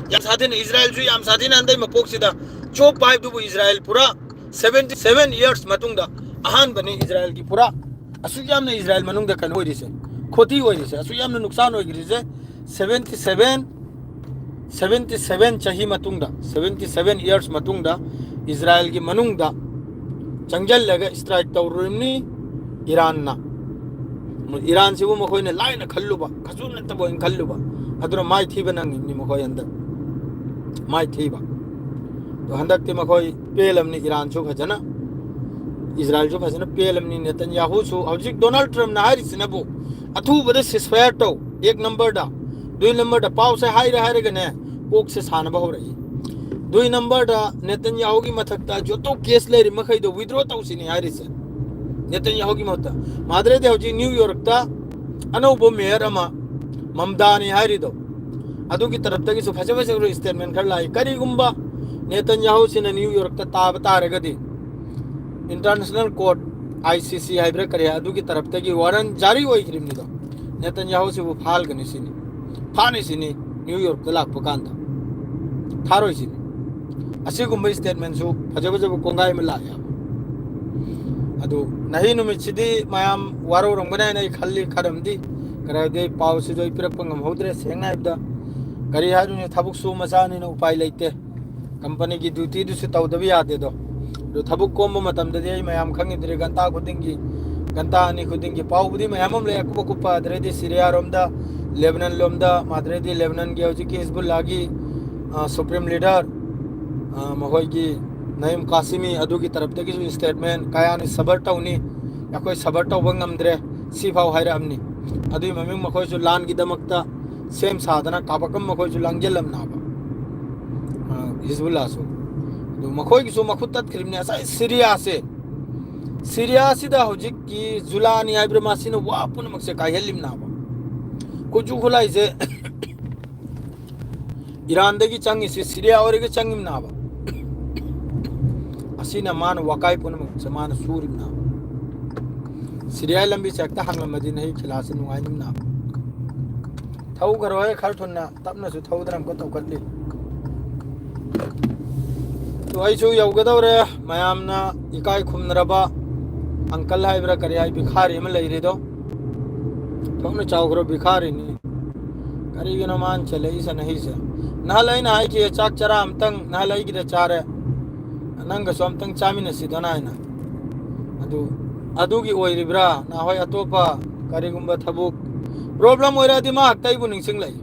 ꯌꯥꯝ ꯁꯥꯊꯤꯅ, ꯏꯖꯔꯥꯏꯜꯁꯨ ꯌꯥꯝ ꯁꯥꯊꯤꯅ ꯍꯟꯗꯛ ꯃꯄꯣꯛꯁꯤꯗ ꯆꯣꯞꯄ ꯍꯥꯏꯕꯗꯨꯕꯨ ꯏꯖꯔꯥꯏꯜ ꯄꯨꯔꯥ seventy seven years ꯃꯇꯨꯡꯗ ꯑꯍꯥꯟꯕꯅꯤ ꯏꯖꯔꯥꯏꯜꯒꯤ ꯄꯨꯔꯥ ꯑꯁꯨꯛ ꯌꯥꯝꯅ ꯏꯖꯔꯥꯏꯜ ꯃꯅꯨꯡꯗ ꯀꯩꯅꯣ ꯑꯣꯏꯔꯤꯁꯦ, ꯈꯣꯇꯤ ꯑꯣꯏꯔꯤꯁꯦ, ꯑꯁꯨꯛ ꯌꯥꯝꯅ ꯅꯨꯡꯁꯥꯟ ꯑꯣꯏꯈ꯭ꯔꯤꯁꯦ꯫ Seventy seven, seventy seven ꯆꯍꯤ ꯃꯇꯨꯡꯗ, seventy seven years ꯃꯇꯨꯡꯗ ꯏꯖꯔꯥꯏꯜꯒꯤ ꯃꯅꯨꯡꯗ ꯆꯪꯁꯤꯜꯂꯒ ꯁ꯭ꯇ꯭ꯔꯥꯏꯛ ꯇꯧꯔꯨꯔꯤꯕꯅꯤ ꯏꯔꯥꯟꯅ꯫ ꯏꯔꯥꯟꯁꯤꯕꯨ ꯃꯈꯣꯏꯅ ꯂꯥꯏꯅ ꯈꯜꯂꯨꯕ, ꯀꯩꯁꯨ ꯅꯠꯇꯕ ꯑꯣꯏꯅ ꯈꯜꯂꯨꯕ, ꯑꯗꯨꯅ ꯃꯥꯏ ꯊꯤꯕ ꯅꯪꯉꯤꯕꯅꯤ ꯃꯈꯣꯏ ꯍꯟꯗꯛ꯫ ꯃꯥꯏ ꯊꯤꯕ꯫ ꯑꯗꯣ ꯍꯟꯗꯛꯇꯤ ꯃꯈꯣꯏ ꯄꯦꯜꯂꯝꯅꯤ, ꯏꯔꯥꯟꯁꯨ ꯐꯖꯅ, ꯏꯖꯔꯥꯏꯜꯁꯨ ꯐꯖꯅ ꯄꯦꯜꯂꯝꯅꯤ꯫ ꯅꯦꯇꯟꯌꯥꯍꯨꯁꯨ ꯍꯧꯖꯤꯛ ꯗꯣꯅꯥꯜꯗ ꯇ꯭ꯔꯝꯞꯅ ꯍꯥꯏꯔꯤꯁꯤꯅꯕꯨ ꯑꯊꯨꯕꯗ ceasefire ꯇꯧ, ꯑꯦꯛ ꯅꯝꯕꯔꯗ, ꯗꯨꯏ ꯅꯝꯕꯔꯗ ꯄꯥꯎꯁꯦ ꯍꯥꯏꯔ ꯍꯥꯏꯔꯒꯅꯦ ꯀꯣꯛꯁꯦ ꯁꯥꯟꯅꯕ ꯍꯧꯔꯛꯏ꯫ ꯗꯨꯏ ꯅꯝꯕꯔꯗ ꯅꯦꯇꯟꯌꯥꯍꯨꯒꯤ ꯃꯊꯛꯇ ꯖꯣꯇꯣ ꯀꯦꯁ ꯂꯩꯔꯤ ꯃꯈꯩꯗꯣ withdraw ꯇꯧꯁꯤꯅꯤ ꯍꯥꯏꯔꯤꯁꯦ꯫ ꯅꯦꯇꯟꯌꯥꯍꯨꯒꯤ ꯃꯍꯨꯠꯇ꯫ ꯃꯥꯗ꯭ꯔꯦꯗꯤ ꯍꯧꯖꯤꯛ ꯅ꯭ꯌꯨ ꯌꯣꯔꯛꯇ ꯑꯅꯧꯕ ꯃꯦꯌꯔ ꯑꯃ ꯃꯝꯗꯥꯅꯤ ꯍꯥꯏꯔꯤꯗꯣ, ꯑꯗꯨꯒꯤ ꯇꯔꯞꯇꯒꯤꯁꯨ ꯐꯖ ꯐꯖꯕ ꯁ꯭ꯇꯦꯠꯃꯦꯟ ꯈꯔ ꯂꯥꯛꯏ꯫ ꯀꯔꯤꯒꯨꯝꯕ ꯅꯦꯇꯟꯌꯥꯍꯨꯁꯤꯅ ꯅ꯭ꯌꯨ ꯌꯣꯔꯛꯇ ꯇꯥꯕ ꯇꯥꯔꯒꯗꯤ, ꯏꯟꯇꯔꯅꯦꯁꯅꯦꯜ ꯀꯣꯔꯠ, ꯑꯥꯏ ꯁꯤ ꯁꯤ ꯍꯥꯏꯕ꯭ꯔꯥ ꯀꯔꯤ, ꯑꯗꯨꯒꯤ ꯇꯔꯞꯇꯒꯤ ꯋꯥꯔꯟ ꯖꯥꯔꯤ ꯑꯣꯏꯈ꯭ꯔꯤꯕꯅꯤꯗꯣ꯫ ꯅꯦꯇꯟꯌꯥꯍꯨꯁꯤꯕꯨ ꯐꯥꯍꯜꯒꯅꯤ ꯁꯤꯅꯤ, ꯐꯥꯅꯤ ꯁꯤꯅꯤ ꯅ꯭ꯌꯨ ꯌꯣꯔꯛꯇ ꯂꯥꯛꯄ ꯀꯥꯟꯗ, ꯊꯥꯔꯣꯏ ꯁꯤꯅꯤ꯫ ꯑꯁꯤꯒꯨꯝꯕ ꯁ꯭ꯇꯦꯠꯃꯦꯟꯁꯨ ꯐꯖ ꯐꯖꯕ ꯀꯣꯡꯒꯥꯏ ꯑꯃ ꯂꯥꯛꯑꯦ꯫ ꯑꯗꯨ ꯅꯍꯩ ꯅꯨꯃꯤꯠꯁꯤꯗꯤ ꯃꯌꯥꯝ ꯋꯥꯔꯧꯔꯝꯒꯅꯤ ꯍꯥꯏꯅ ꯑꯩ ꯈꯜꯂꯤ, ꯈꯔ ꯑꯃꯗꯤ꯫ ꯀꯔꯤ ꯍꯥꯏꯕꯗꯤ ꯄꯥꯎꯁꯤꯁꯨ ꯑꯩ ꯄꯤꯔꯛꯄ ꯉꯝꯍꯧꯗ꯭ꯔꯦ꯫ ꯁꯦꯡꯅ ꯍꯥꯏꯕꯗ, ꯀꯔꯤ ꯍꯥꯏꯔꯨꯅꯤ, ꯊꯕꯛ ꯁꯨꯕ ꯃꯆꯥꯅꯤꯅ ꯎꯄꯥꯏ ꯂꯩꯇꯦ꯫ ꯀꯝꯄꯅꯤꯒꯤ ꯗ꯭ꯌꯨꯇꯤꯗꯨꯁꯨ ꯇꯧꯗꯕ ꯌꯥꯗꯦꯗꯣ꯫ ꯑꯗꯨ ꯊꯕꯛ ꯀꯣꯝꯕ ꯃꯇꯝꯗꯗꯤ ꯑꯩ ꯃꯌꯥꯝ ꯈꯪꯉꯤꯗꯨꯅꯤ, ꯘꯟꯇꯥ ꯈꯨꯗꯤꯡꯒꯤ, ꯘꯟꯇꯥ ꯑꯅꯤ ꯈꯨꯗꯤꯡꯒꯤ ꯄꯥꯎꯕꯨꯗꯤ ꯃꯌꯥꯝ ꯑꯃ ꯂꯩ, ꯑꯀꯨꯞ ꯑꯀꯨꯞꯄ꯫ ꯑꯗꯨꯗꯩꯗꯤ ꯁꯤꯔꯤꯌꯥꯔꯣꯝꯗ, ꯂꯦꯕꯅꯟꯂꯣꯝꯗ, ꯃꯥꯗ꯭ꯔꯦꯗꯤ ꯂꯦꯕꯅꯟꯒꯤ ꯍꯧꯖꯤꯛꯀꯤ ꯍꯤꯖꯕꯨꯜꯂꯥꯒꯤ, ꯑ, ꯁꯨꯄ꯭ꯔꯤꯝ ꯂꯤꯗꯔ, ꯑ, ꯃꯈꯣꯏꯒꯤ ꯅꯌꯤꯝ ꯀꯥꯁꯤꯃꯤ, ꯑꯗꯨꯒꯤ ꯇꯔꯞꯇꯒꯤꯁꯨ ꯁ꯭ꯇꯦꯠꯃꯦꯟ, "ꯀꯌꯥꯅꯤ ꯁꯕꯔ ꯇꯧꯅꯤ? ꯑꯩꯈꯣꯏ ꯁꯕꯔ ꯇꯧꯕ ꯉꯝꯗ꯭ꯔꯦ", ꯁꯤꯐꯥꯎ ꯍꯥꯏꯔꯛꯑꯕꯅꯤ꯫ ꯑꯗꯨꯒꯤ ꯃꯃꯤꯡ ꯃꯈꯣꯏꯁꯨ ꯂꯥꯟꯒꯤꯗꯃꯛꯇ ꯁꯦꯝ ꯁꯥꯗꯅ ꯀꯥꯄꯛꯀ ꯃꯈꯣꯏꯁꯨ ꯂꯥꯡꯖꯤꯜꯂꯝꯅꯦꯕ, ꯑ, ꯍꯤꯖꯕꯨꯜꯂꯥꯁꯨ꯫ ꯑꯗꯨ ꯃꯈꯣꯏꯒꯤꯁꯨ ꯃꯈꯨꯠ ꯇꯠꯈ꯭ꯔꯤꯕꯅꯤ꯫ ꯉꯁꯥꯏ ꯁꯤꯔꯤꯌꯥꯁꯦ, ꯁꯤꯔꯤꯌꯥꯁꯤꯗ ꯍꯧꯖꯤꯛꯀꯤ ꯖꯨꯂꯥꯅꯤ ꯍꯥꯏꯕ꯭ꯔꯥ, ꯃꯁꯤꯅ ꯋꯥ ꯄꯨꯝꯅꯃꯛꯁꯦ ꯀꯥꯏꯍꯜꯂꯤꯕꯅꯦꯕ꯫ ꯈꯨꯠꯁꯨ ꯈꯨꯠꯂꯥꯏꯁꯦ ꯏꯔꯥꯟꯗꯒꯤ ꯆꯪꯉꯤꯁꯤ, ꯁꯤꯔꯤꯌꯥ ꯑꯣꯏꯔꯒ ꯆꯪꯉꯤꯕꯅꯦꯕ꯫ ꯑꯁꯤꯅ ꯃꯥꯅ ꯋꯥꯀꯥꯏ ꯄꯨꯝꯅꯃꯛꯁꯦ ꯃꯥꯅ ꯁꯨꯔꯤꯕꯅꯦꯕ꯫ ꯁꯤꯔꯤꯌꯥ ꯂꯝꯕꯤꯁꯦ ꯍꯦꯛꯇ ꯍꯥꯡꯂꯝꯃꯗꯤ ꯅꯍꯤ ꯈꯤꯂꯥꯁꯦ ꯅꯨꯡꯉꯥꯏꯅꯤꯕꯅꯦꯕ꯫ ꯊꯧꯈ꯭ꯔꯣꯍꯦ, ꯈꯔ ꯊꯨꯅ, ꯇꯞꯅꯁꯨ ꯊꯧꯗꯅ ꯑꯃꯨꯛꯀ ꯇꯧꯈꯠꯂꯤ꯫ ꯑꯗꯨ ꯑꯩꯁꯨ ꯌꯧꯒꯗꯧꯔꯦ꯫ ꯃꯌꯥꯝꯅ ꯏꯀꯥꯏ ꯈꯨꯝꯅꯔꯕ ꯑꯪꯀꯜ ꯍꯥꯏꯕ꯭ꯔꯥ ꯀꯔꯤ ꯍꯥꯏ, ꯚꯤꯈꯥꯔꯤ ꯑꯃ ꯂꯩꯔꯤꯗꯣ, ꯊꯣꯛꯅ ꯆꯥꯎꯈ꯭ꯔꯕ ꯚꯤꯈꯥꯔꯤꯅꯤ꯫ ꯀꯔꯤꯒꯤꯅꯣ ꯃꯥꯅ ꯆꯦꯜꯂꯛꯏꯁꯦ ꯅꯍꯤꯁꯦ? ꯅꯍꯥꯟ ꯑꯩꯅ ꯍꯥꯏꯈꯤ, ꯆꯥꯛ ꯆꯔꯥ ꯑꯝꯇꯪ ꯅꯍꯥꯟ ꯑꯩꯒꯤꯗ ꯆꯥꯔꯦ, ꯅꯪꯒꯁꯨ ꯑꯝꯇꯪ ꯆꯥꯃꯤꯟꯅꯁꯤꯗꯅ ꯍꯥꯏꯅ꯫ ꯑꯗꯨ, ꯑꯗꯨꯒꯤ ꯑꯣꯏꯔꯤꯕ꯭ꯔꯥ? ꯅꯍꯥꯟꯋꯥꯏ ꯑꯇꯣꯞꯄ ꯀꯔꯤꯒꯨꯝꯕ ꯊꯕꯛ ꯄ꯭ꯔꯣꯕ꯭ꯂꯦꯝ ꯑꯣꯏꯔꯛꯑꯗꯤ ꯃꯥ ꯍꯦꯛꯇ ꯑꯩꯕꯨ ꯅꯤꯡꯁꯤꯡꯂꯛꯏ꯫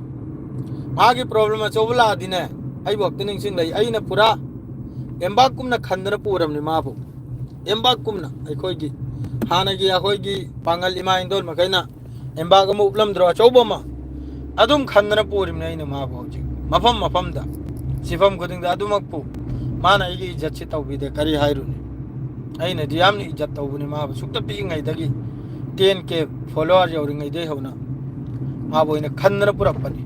ꯃꯥꯒꯤ ꯄ꯭ꯔꯣꯕ꯭ꯂꯦꯝ ꯑꯆꯧꯕ ꯂꯥꯛꯑꯗꯤꯅꯦ, ꯑꯩꯕꯨ ꯍꯦꯛꯇ ꯅꯤꯡꯁꯤꯡꯂꯛꯏ꯫ ꯑꯩꯅ ꯄꯨꯔꯥ ꯑꯦꯝꯕꯥꯛꯀꯨꯝꯅ ꯈꯟꯗꯅ ꯄꯨꯔꯕꯅꯤ ꯃꯥꯕꯨ꯫ ꯑꯦꯝꯕꯥꯛꯀꯨꯝꯅ ꯑꯩꯈꯣꯏꯒꯤ ꯍꯥꯟꯅꯒꯤ ꯑꯩꯈꯣꯏꯒꯤ ꯄꯥꯡꯒꯜ ꯏꯃꯥ ꯏꯟꯗꯣꯜ ꯃꯈꯩꯅ ꯑꯦꯝꯕꯥꯛ ꯑꯃ ꯎꯞꯂꯝꯗ꯭ꯔꯣ, ꯑꯆꯧꯕ ꯑꯃ? ꯑꯗꯨꯝ ꯈꯟꯗꯅ ꯄꯨꯔꯤꯕꯅꯤ ꯑꯩꯅ ꯃꯥꯕꯨ ꯍꯧꯖꯤꯛ꯫ ꯃꯐꯝ ꯃꯐꯝꯗ, ꯁꯤꯐꯝ ꯈꯨꯗꯤꯡꯗ ꯑꯗꯨꯃꯛꯄꯨ ꯃꯥꯅ ꯑꯩꯒꯤ ꯏꯖꯠꯁꯤ ꯇꯧꯕꯤꯗꯦ, ꯀꯔꯤ ꯍꯥꯏꯔꯨꯅꯤ? ꯑꯩꯅꯗꯤ ꯌꯥꯝꯅ ꯏꯖꯠ ꯇꯧꯕꯅꯤ ꯃꯥꯕꯨ꯫ ꯁꯨꯛꯇ ꯄꯤꯛꯏꯉꯩꯗꯒꯤ ten K follower ꯌꯧꯔꯤꯉꯩꯗꯒꯤ ꯍꯧꯅ ꯃꯥꯕꯨ ꯑꯩꯅ ꯈꯟꯗꯅ ꯄꯨꯔꯛꯄꯅꯤ꯫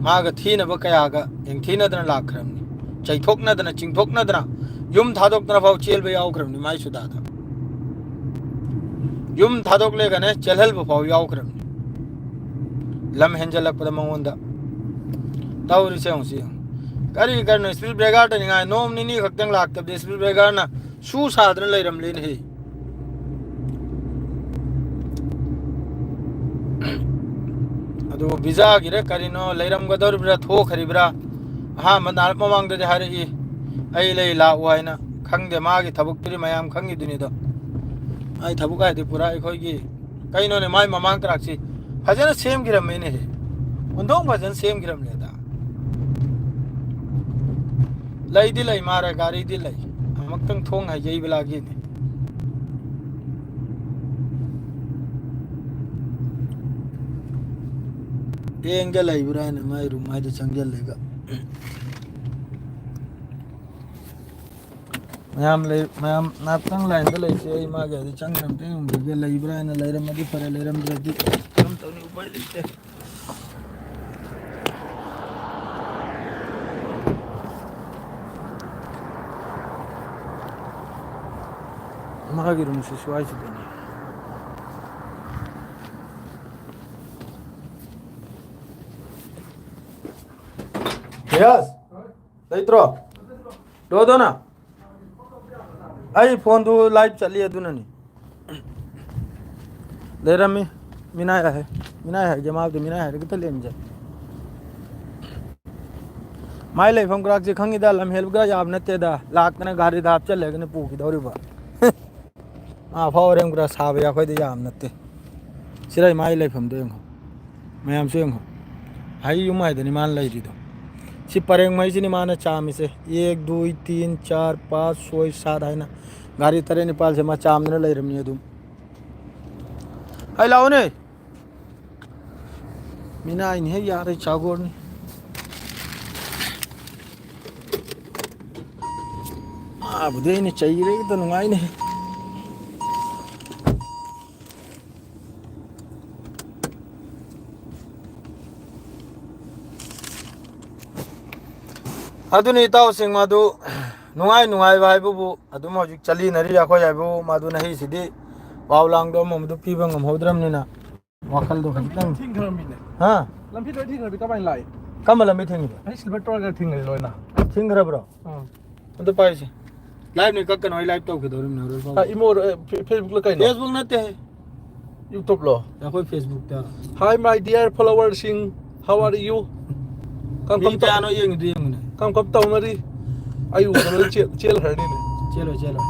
ꯃꯥꯒ ꯊꯤꯅꯕ ꯀꯌꯥꯒ ꯌꯦꯡꯊꯤꯅꯗꯅ ꯂꯥꯛꯈ꯭ꯔꯕꯅꯤ꯫ ꯆꯩꯊꯣꯛꯅꯗꯅ, ꯆꯤꯡꯊꯣꯛꯅꯗꯅ, ꯌꯨꯝ ꯊꯥꯗꯣꯛꯇꯅ ꯐꯥꯎ ꯆꯦꯟꯕ ꯌꯥꯎꯈ꯭ꯔꯕꯅꯤ ꯃꯥꯏ ꯁꯨꯗꯥꯗ꯫ ꯌꯨꯝ ꯊꯥꯗꯣꯛꯂꯦꯒꯅꯦ ꯆꯦꯜꯍꯜꯕ ꯐꯥꯎ ꯌꯥꯎꯈ꯭ꯔꯕꯅꯤ꯫ ꯂꯝ ꯍꯦꯟꯖꯜꯂꯛꯄꯗ ꯃꯉꯣꯟꯗ ꯇꯧꯔꯤꯁꯦ ꯌꯦꯡꯉꯨꯁꯤ, ꯌꯦꯡꯉꯨ꯫ ꯀꯔꯤ ꯀꯔꯤꯅꯣ, speed breaker ꯇꯅꯤꯉꯥꯏ ꯅꯣꯡ ꯅꯤꯅꯤ ꯈꯛꯇꯪ ꯂꯥꯛꯇꯕꯗ speed breaker ꯅ ꯁꯨ ꯁꯥꯗꯅ ꯂꯩꯔꯝꯂꯦꯅꯦꯍꯦ꯫ ꯑꯗꯨ ꯚꯤꯖꯥꯒꯤꯔ ꯀꯔꯤꯅꯣ ꯂꯩꯔꯝꯒꯗꯧꯔꯤꯕ꯭ꯔꯥ, ꯊꯣꯛꯈ꯭ꯔꯤꯕ꯭ꯔꯥ? ꯑꯍꯥꯟꯕ ꯅꯥꯔꯛ ꯃꯃꯥꯡꯗꯗꯤ ꯍꯥꯏꯔꯛꯏ, "ꯑꯩ ꯂꯩ, ꯂꯥꯛꯎ" ꯍꯥꯏꯅ꯫ ꯈꯪꯗꯦ, ꯃꯥꯒꯤ ꯊꯕꯛꯇꯨꯗꯤ ꯃꯌꯥꯝ ꯈꯪꯉꯤꯗꯨꯅꯤꯗꯣ꯫ ꯃꯥꯏ ꯊꯕꯛ ꯍꯥꯏꯗꯤ ꯄꯨꯔꯥ ꯑꯩꯈꯣꯏꯒꯤ ꯀꯩꯅꯣꯅꯦ, ꯃꯥꯏ ꯃꯃꯥꯡ ꯀꯔꯥꯛꯁꯤ ꯐꯖꯅ ꯁꯦꯝꯈꯤꯔꯝꯃꯦꯅꯦꯍꯦ꯫ ꯍꯣꯟꯗꯣꯡ ꯐꯖꯅ ꯁꯦꯝꯈꯤꯔꯝꯂꯦꯗ꯫ ꯂꯩꯗꯤ ꯂꯩ ꯃꯥꯔꯦ, ꯒꯥꯔꯤꯗꯤ ꯂꯩ꯫ ꯑꯃꯨꯛꯇꯪ ꯊꯣꯡ ꯍꯥꯏꯖꯩꯕ ꯂꯥꯒꯤꯅꯦ꯫ ꯇꯦꯡꯒ ꯂꯩꯕ꯭ꯔꯥ ꯍꯥꯏꯅ ꯃꯥꯏ ꯔꯨꯝ ꯍꯥꯏꯗ ꯆꯪꯁꯤꯜꯂꯒ꯫ ꯃꯌꯥꯝ ꯂꯩ, ꯃꯌꯥꯝ ꯉꯥꯛꯇꯪ ꯂꯥꯏꯟꯗ ꯂꯩꯁꯦ꯫ ꯑꯩ ꯃꯥꯒꯤ ꯍꯥꯏꯗ ꯆꯪꯈ꯭ꯔ ꯑꯝꯇ ꯌꯦꯡꯉꯨꯈꯤꯒꯦ꯫ ꯂꯩꯕ꯭ꯔꯥ ꯍꯥꯏꯅ, ꯂꯩꯔꯝꯃꯗꯤ ꯐꯔꯦ, ꯂꯩꯔꯝꯗ꯭ꯔꯗꯤ ꯀꯔꯝ ꯇꯧꯅꯤ? ꯎꯄꯥꯏ ꯂꯩꯇꯦ꯫ ꯃꯥꯒꯤ ꯔꯨꯝꯁꯤ ꯁ꯭ꯋꯥꯏꯁꯤꯗꯅꯤ꯫ ꯌꯦꯁ꯫ ꯂꯩꯇ꯭ꯔꯣ? ꯂꯣꯗꯣꯅ? ꯑꯩ ꯐꯣꯟꯗꯨ ꯂꯥꯏꯚ ꯆꯠꯂꯤ ꯑꯗꯨꯅꯅꯤ꯫ ꯂꯩꯔꯝꯃꯤ꯫ ꯃꯤꯅꯥꯏ ꯍꯥꯏ꯫ ꯃꯤꯅꯥꯏ ꯍꯥꯏꯒꯦ ꯃꯥꯕꯨꯗꯤ ꯃꯤꯅꯥꯏ ꯍꯥꯏꯔꯒ ꯈꯤꯇ ꯂꯦꯝꯖꯩ꯫ ꯃꯥꯏ ꯂꯩꯐꯝ ꯀ꯭ꯔꯥꯛꯁꯦ ꯈꯪꯉꯤꯗ, ꯂꯝ ꯍꯦꯜꯂꯒ ꯌꯥꯕ ꯅꯠꯇꯦꯗ꯫ ꯂꯥꯛꯇꯅ ꯒꯥꯔꯤꯗ ꯍꯥꯞꯆꯜꯂꯒꯅ ꯄꯨꯈꯤꯗꯧꯔꯤꯕ꯫ ꯃꯥ ꯐꯥꯎ ꯍꯣꯔꯦꯟ ꯈꯔ ꯁꯥꯕ ꯌꯥꯈꯣꯏꯗ ꯌꯥꯝ ꯅꯠꯇꯦ꯫ ꯁꯤꯔ ꯃꯥꯒꯤ ꯂꯩꯐꯝꯗꯣ ꯌꯦꯡꯉꯣ꯫ ꯃꯌꯥꯝꯁꯨ ꯌꯦꯡꯉꯣ꯫ ꯍꯩ ꯌꯨꯝ ꯍꯥꯏꯗꯅꯤ ꯃꯥꯅ ꯂꯩꯔꯤꯗꯣ꯫ ꯁꯤ ꯄꯔꯦꯡ ꯃꯩꯁꯤꯅꯤ ꯃꯥꯅ ꯆꯥꯝꯃꯤꯁꯦ꯫ ꯑꯦꯛ, ꯗꯨꯏ, ꯇꯤꯟ, ꯆꯥꯔ, ꯄꯥꯁ, ꯁꯣꯏ, ꯁꯥꯠ ꯍꯥꯏꯅ ꯒꯥꯔꯤ ꯇꯔꯦꯠ ꯅꯤꯄꯥꯜꯁꯦ ꯃꯥ ꯆꯥꯝꯗꯅ ꯂꯩꯔꯝꯅꯤ ꯑꯗꯨꯝ꯫ ꯍꯩ ꯂꯥꯛꯑꯣꯅꯦ꯫ ꯃꯤꯅꯥꯏꯅꯤ ꯍꯦꯛ ꯌꯥꯔꯦ ꯆꯥꯒꯣꯔꯅꯤ꯫ ꯃꯥꯕꯨꯗꯤ ꯑꯩꯅ ꯆꯩꯔꯦꯗ ꯅꯨꯡꯉꯥꯏꯅꯦ꯫ ꯑꯗꯨꯅꯤ ꯏꯇꯥꯎꯁꯤꯡ, ꯃꯗꯨ ꯅꯨꯡꯉꯥꯏ ꯅꯨꯡꯉꯥꯏꯕ ꯍꯥꯏꯕꯕꯨ ꯑꯗꯨꯝ ꯍꯧꯖꯤꯛ ꯆꯠꯂꯤꯅꯔꯤ ꯑꯩꯈꯣꯏ ꯍꯥꯏꯕꯕꯨ꯫ ꯃꯗꯨ ꯅꯍꯩꯁꯤꯗꯤ ꯄꯥꯎ ꯂꯥꯡꯗꯣ ꯑꯃꯃꯗꯨ ꯄꯤꯕ ꯉꯝꯍꯧꯗ꯭ꯔꯕꯅꯤꯅ ꯋꯥꯈꯜꯗꯣ ꯂꯝꯕꯤ ꯂꯣꯏ ꯈꯖꯤꯛꯇꯪ꯫ ꯊꯤꯡꯈ꯭ꯔꯃꯤꯅꯦ꯫ ꯍꯥ? ꯂꯝꯕꯤ ꯂꯣꯏ ꯊꯤꯡꯈ꯭ꯔꯗꯤ ꯀꯃꯥꯏꯅ ꯂꯥꯛꯏ? ꯀꯔꯝꯕ ꯂꯝꯕꯤ ꯊꯤꯡꯉꯤꯕ? ꯑꯩ ꯁꯤꯜꯚꯔ ꯇꯋꯥꯔꯒ ꯊꯤꯡꯈ꯭ꯔꯦ ꯂꯣꯏꯅ꯫ ꯊꯤꯡꯈ꯭ꯔꯕ꯭ꯔꯣ? ꯑꯥ꯫ ꯑꯝꯇ ꯄꯥꯏꯁꯦ꯫ ꯂꯥꯏꯚꯅꯤ ꯀꯛꯀꯅꯣ, ꯑꯩ ꯂꯥꯏꯚ ꯇꯧꯒꯗꯧꯔꯤꯕꯅꯦ ꯍꯣꯔꯦꯟ ꯐꯥꯎ꯫ ꯑꯥ, ꯏꯃꯣ, ꯑꯦ, ꯐꯦ-, ꯐꯦꯁꯕꯨꯛꯂ ꯀꯩꯅꯣ? ꯐꯦꯁꯕꯨꯛ ꯅꯠꯇꯦ꯫ ꯌꯨꯇꯨꯕꯂꯣ? ꯑꯩꯈꯣꯏ ꯐꯦꯁꯕꯨꯛꯇ꯫ Hi my dear followersꯁꯤꯡ, how are you? ꯀꯝ ꯃꯤ ꯀꯝ ꯇꯧ-, ꯀꯌꯥꯅꯣ ꯌꯦꯡꯉꯤꯗꯨ ꯌꯦꯡꯉꯨꯅꯦ꯫ ꯀꯝ ꯀꯝ ꯇꯧꯅꯔꯤ? ꯑꯩ ꯎꯕꯗ ꯂꯣꯏ ꯆꯦꯜ-, ꯆꯦꯜꯈ꯭ꯔꯅꯤꯅꯦ꯫ ꯆꯦꯜꯂꯣꯏ, ꯆꯦꯜꯂꯣꯏ꯫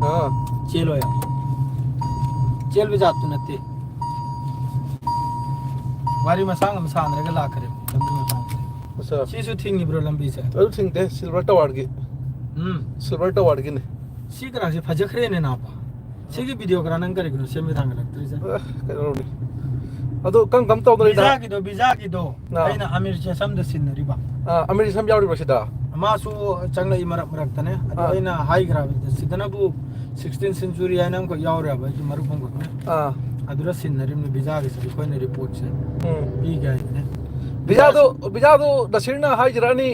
ꯑꯥ꯫ ꯆꯦꯜꯂꯣꯏ ꯌꯥꯝ꯫ ꯆꯦꯜꯕ ꯖꯥꯠꯇꯨ ꯅꯠꯇꯦ꯫ ꯋꯥꯔꯤ ꯃꯁꯥꯡ ꯑꯃ ꯁꯥꯟꯅꯔꯒ ꯂꯥꯛꯈ꯭ꯔꯦ꯫ ꯂꯝꯕꯤ ꯃꯇꯥꯡꯁꯦ꯫ ꯑꯠꯆꯥ꯫ ꯁꯤꯁꯨ ꯊꯤꯡꯉꯤꯕ꯭ꯔꯣ ꯂꯝꯕꯤꯁꯦ? ꯑꯗꯨ ꯊꯤꯡꯗꯦ, ꯁꯤꯜꯚꯔ ꯇꯋꯥꯔꯒꯤ꯫ ꯎꯝ꯫ ꯁꯤꯜꯚꯔ ꯇꯋꯥꯔꯒꯤꯅꯦ꯫ ꯁꯤ ꯀꯅꯥꯁꯦ ꯐꯖꯈ꯭ꯔꯦꯅꯦ ꯅꯥꯕ꯫ ꯁꯤꯒꯤ ꯚꯤꯗꯤꯑꯣ ꯀꯅꯥ ꯅꯪ ꯀꯔꯤꯒꯤꯅꯣ ꯁꯦꯝꯕ ꯊꯥꯡꯒꯠꯂꯛꯇ꯭ꯔꯤꯁꯦ? ꯑ, ꯀꯩꯅꯣꯅꯦ꯫ ꯑꯗꯨ ꯀꯔꯝ ꯀꯔꯝ ꯇꯧꯗꯣꯔꯤꯅꯣ? ꯚꯤꯖꯥꯒꯤꯗꯣ ꯚꯤꯖꯥꯒꯤꯗꯣ ꯑꯥ꯫ ꯑꯩꯅ ꯑꯃꯤꯔ ꯆꯦꯁꯝꯗ ꯁꯤꯟꯅꯔꯤꯕ꯫ ꯑꯥ, ꯑꯃꯤꯔ ꯆꯦꯁꯝ ꯌꯥꯎꯔꯤꯕ꯭ꯔꯣ ꯁꯤꯗ? ꯃꯥꯁꯨ ꯆꯪꯂꯛꯏ ꯃꯔꯛ ꯃꯔꯛꯇꯅꯦ꯫ ꯑꯗꯣ ꯑꯥ꯫ ꯑꯩꯅ ꯍꯥꯏꯈ꯭ꯔꯕꯗ ꯁꯤꯗꯅꯕꯨ ꯁꯤꯛꯁꯇꯤꯟ ꯁꯦꯟꯆꯨꯔꯤ ꯍꯥꯏꯅ ꯑꯃꯈꯛ ꯌꯥꯎꯔꯦꯕ ꯑꯩꯒꯤ ꯃꯔꯨꯞ ꯑꯃꯈꯛꯅ꯫ ꯑꯥ꯫ ꯑꯗꯨꯗ ꯁꯤꯟꯅꯔꯤꯕꯅꯤ ꯚꯤꯖꯥꯒꯤꯁꯦ ꯑꯩꯈꯣꯏꯅ ꯔꯤꯄꯣꯔꯠꯁꯦ ꯎꯝ꯫ ꯄꯤꯒꯦ ꯍꯥꯏꯗꯅꯦ꯫ ꯚꯤꯖꯥꯗꯨ, ꯚꯤꯖꯥꯗꯨ ꯅꯁꯤꯔꯅ ꯍꯥꯏꯖꯔꯛꯑꯅꯤ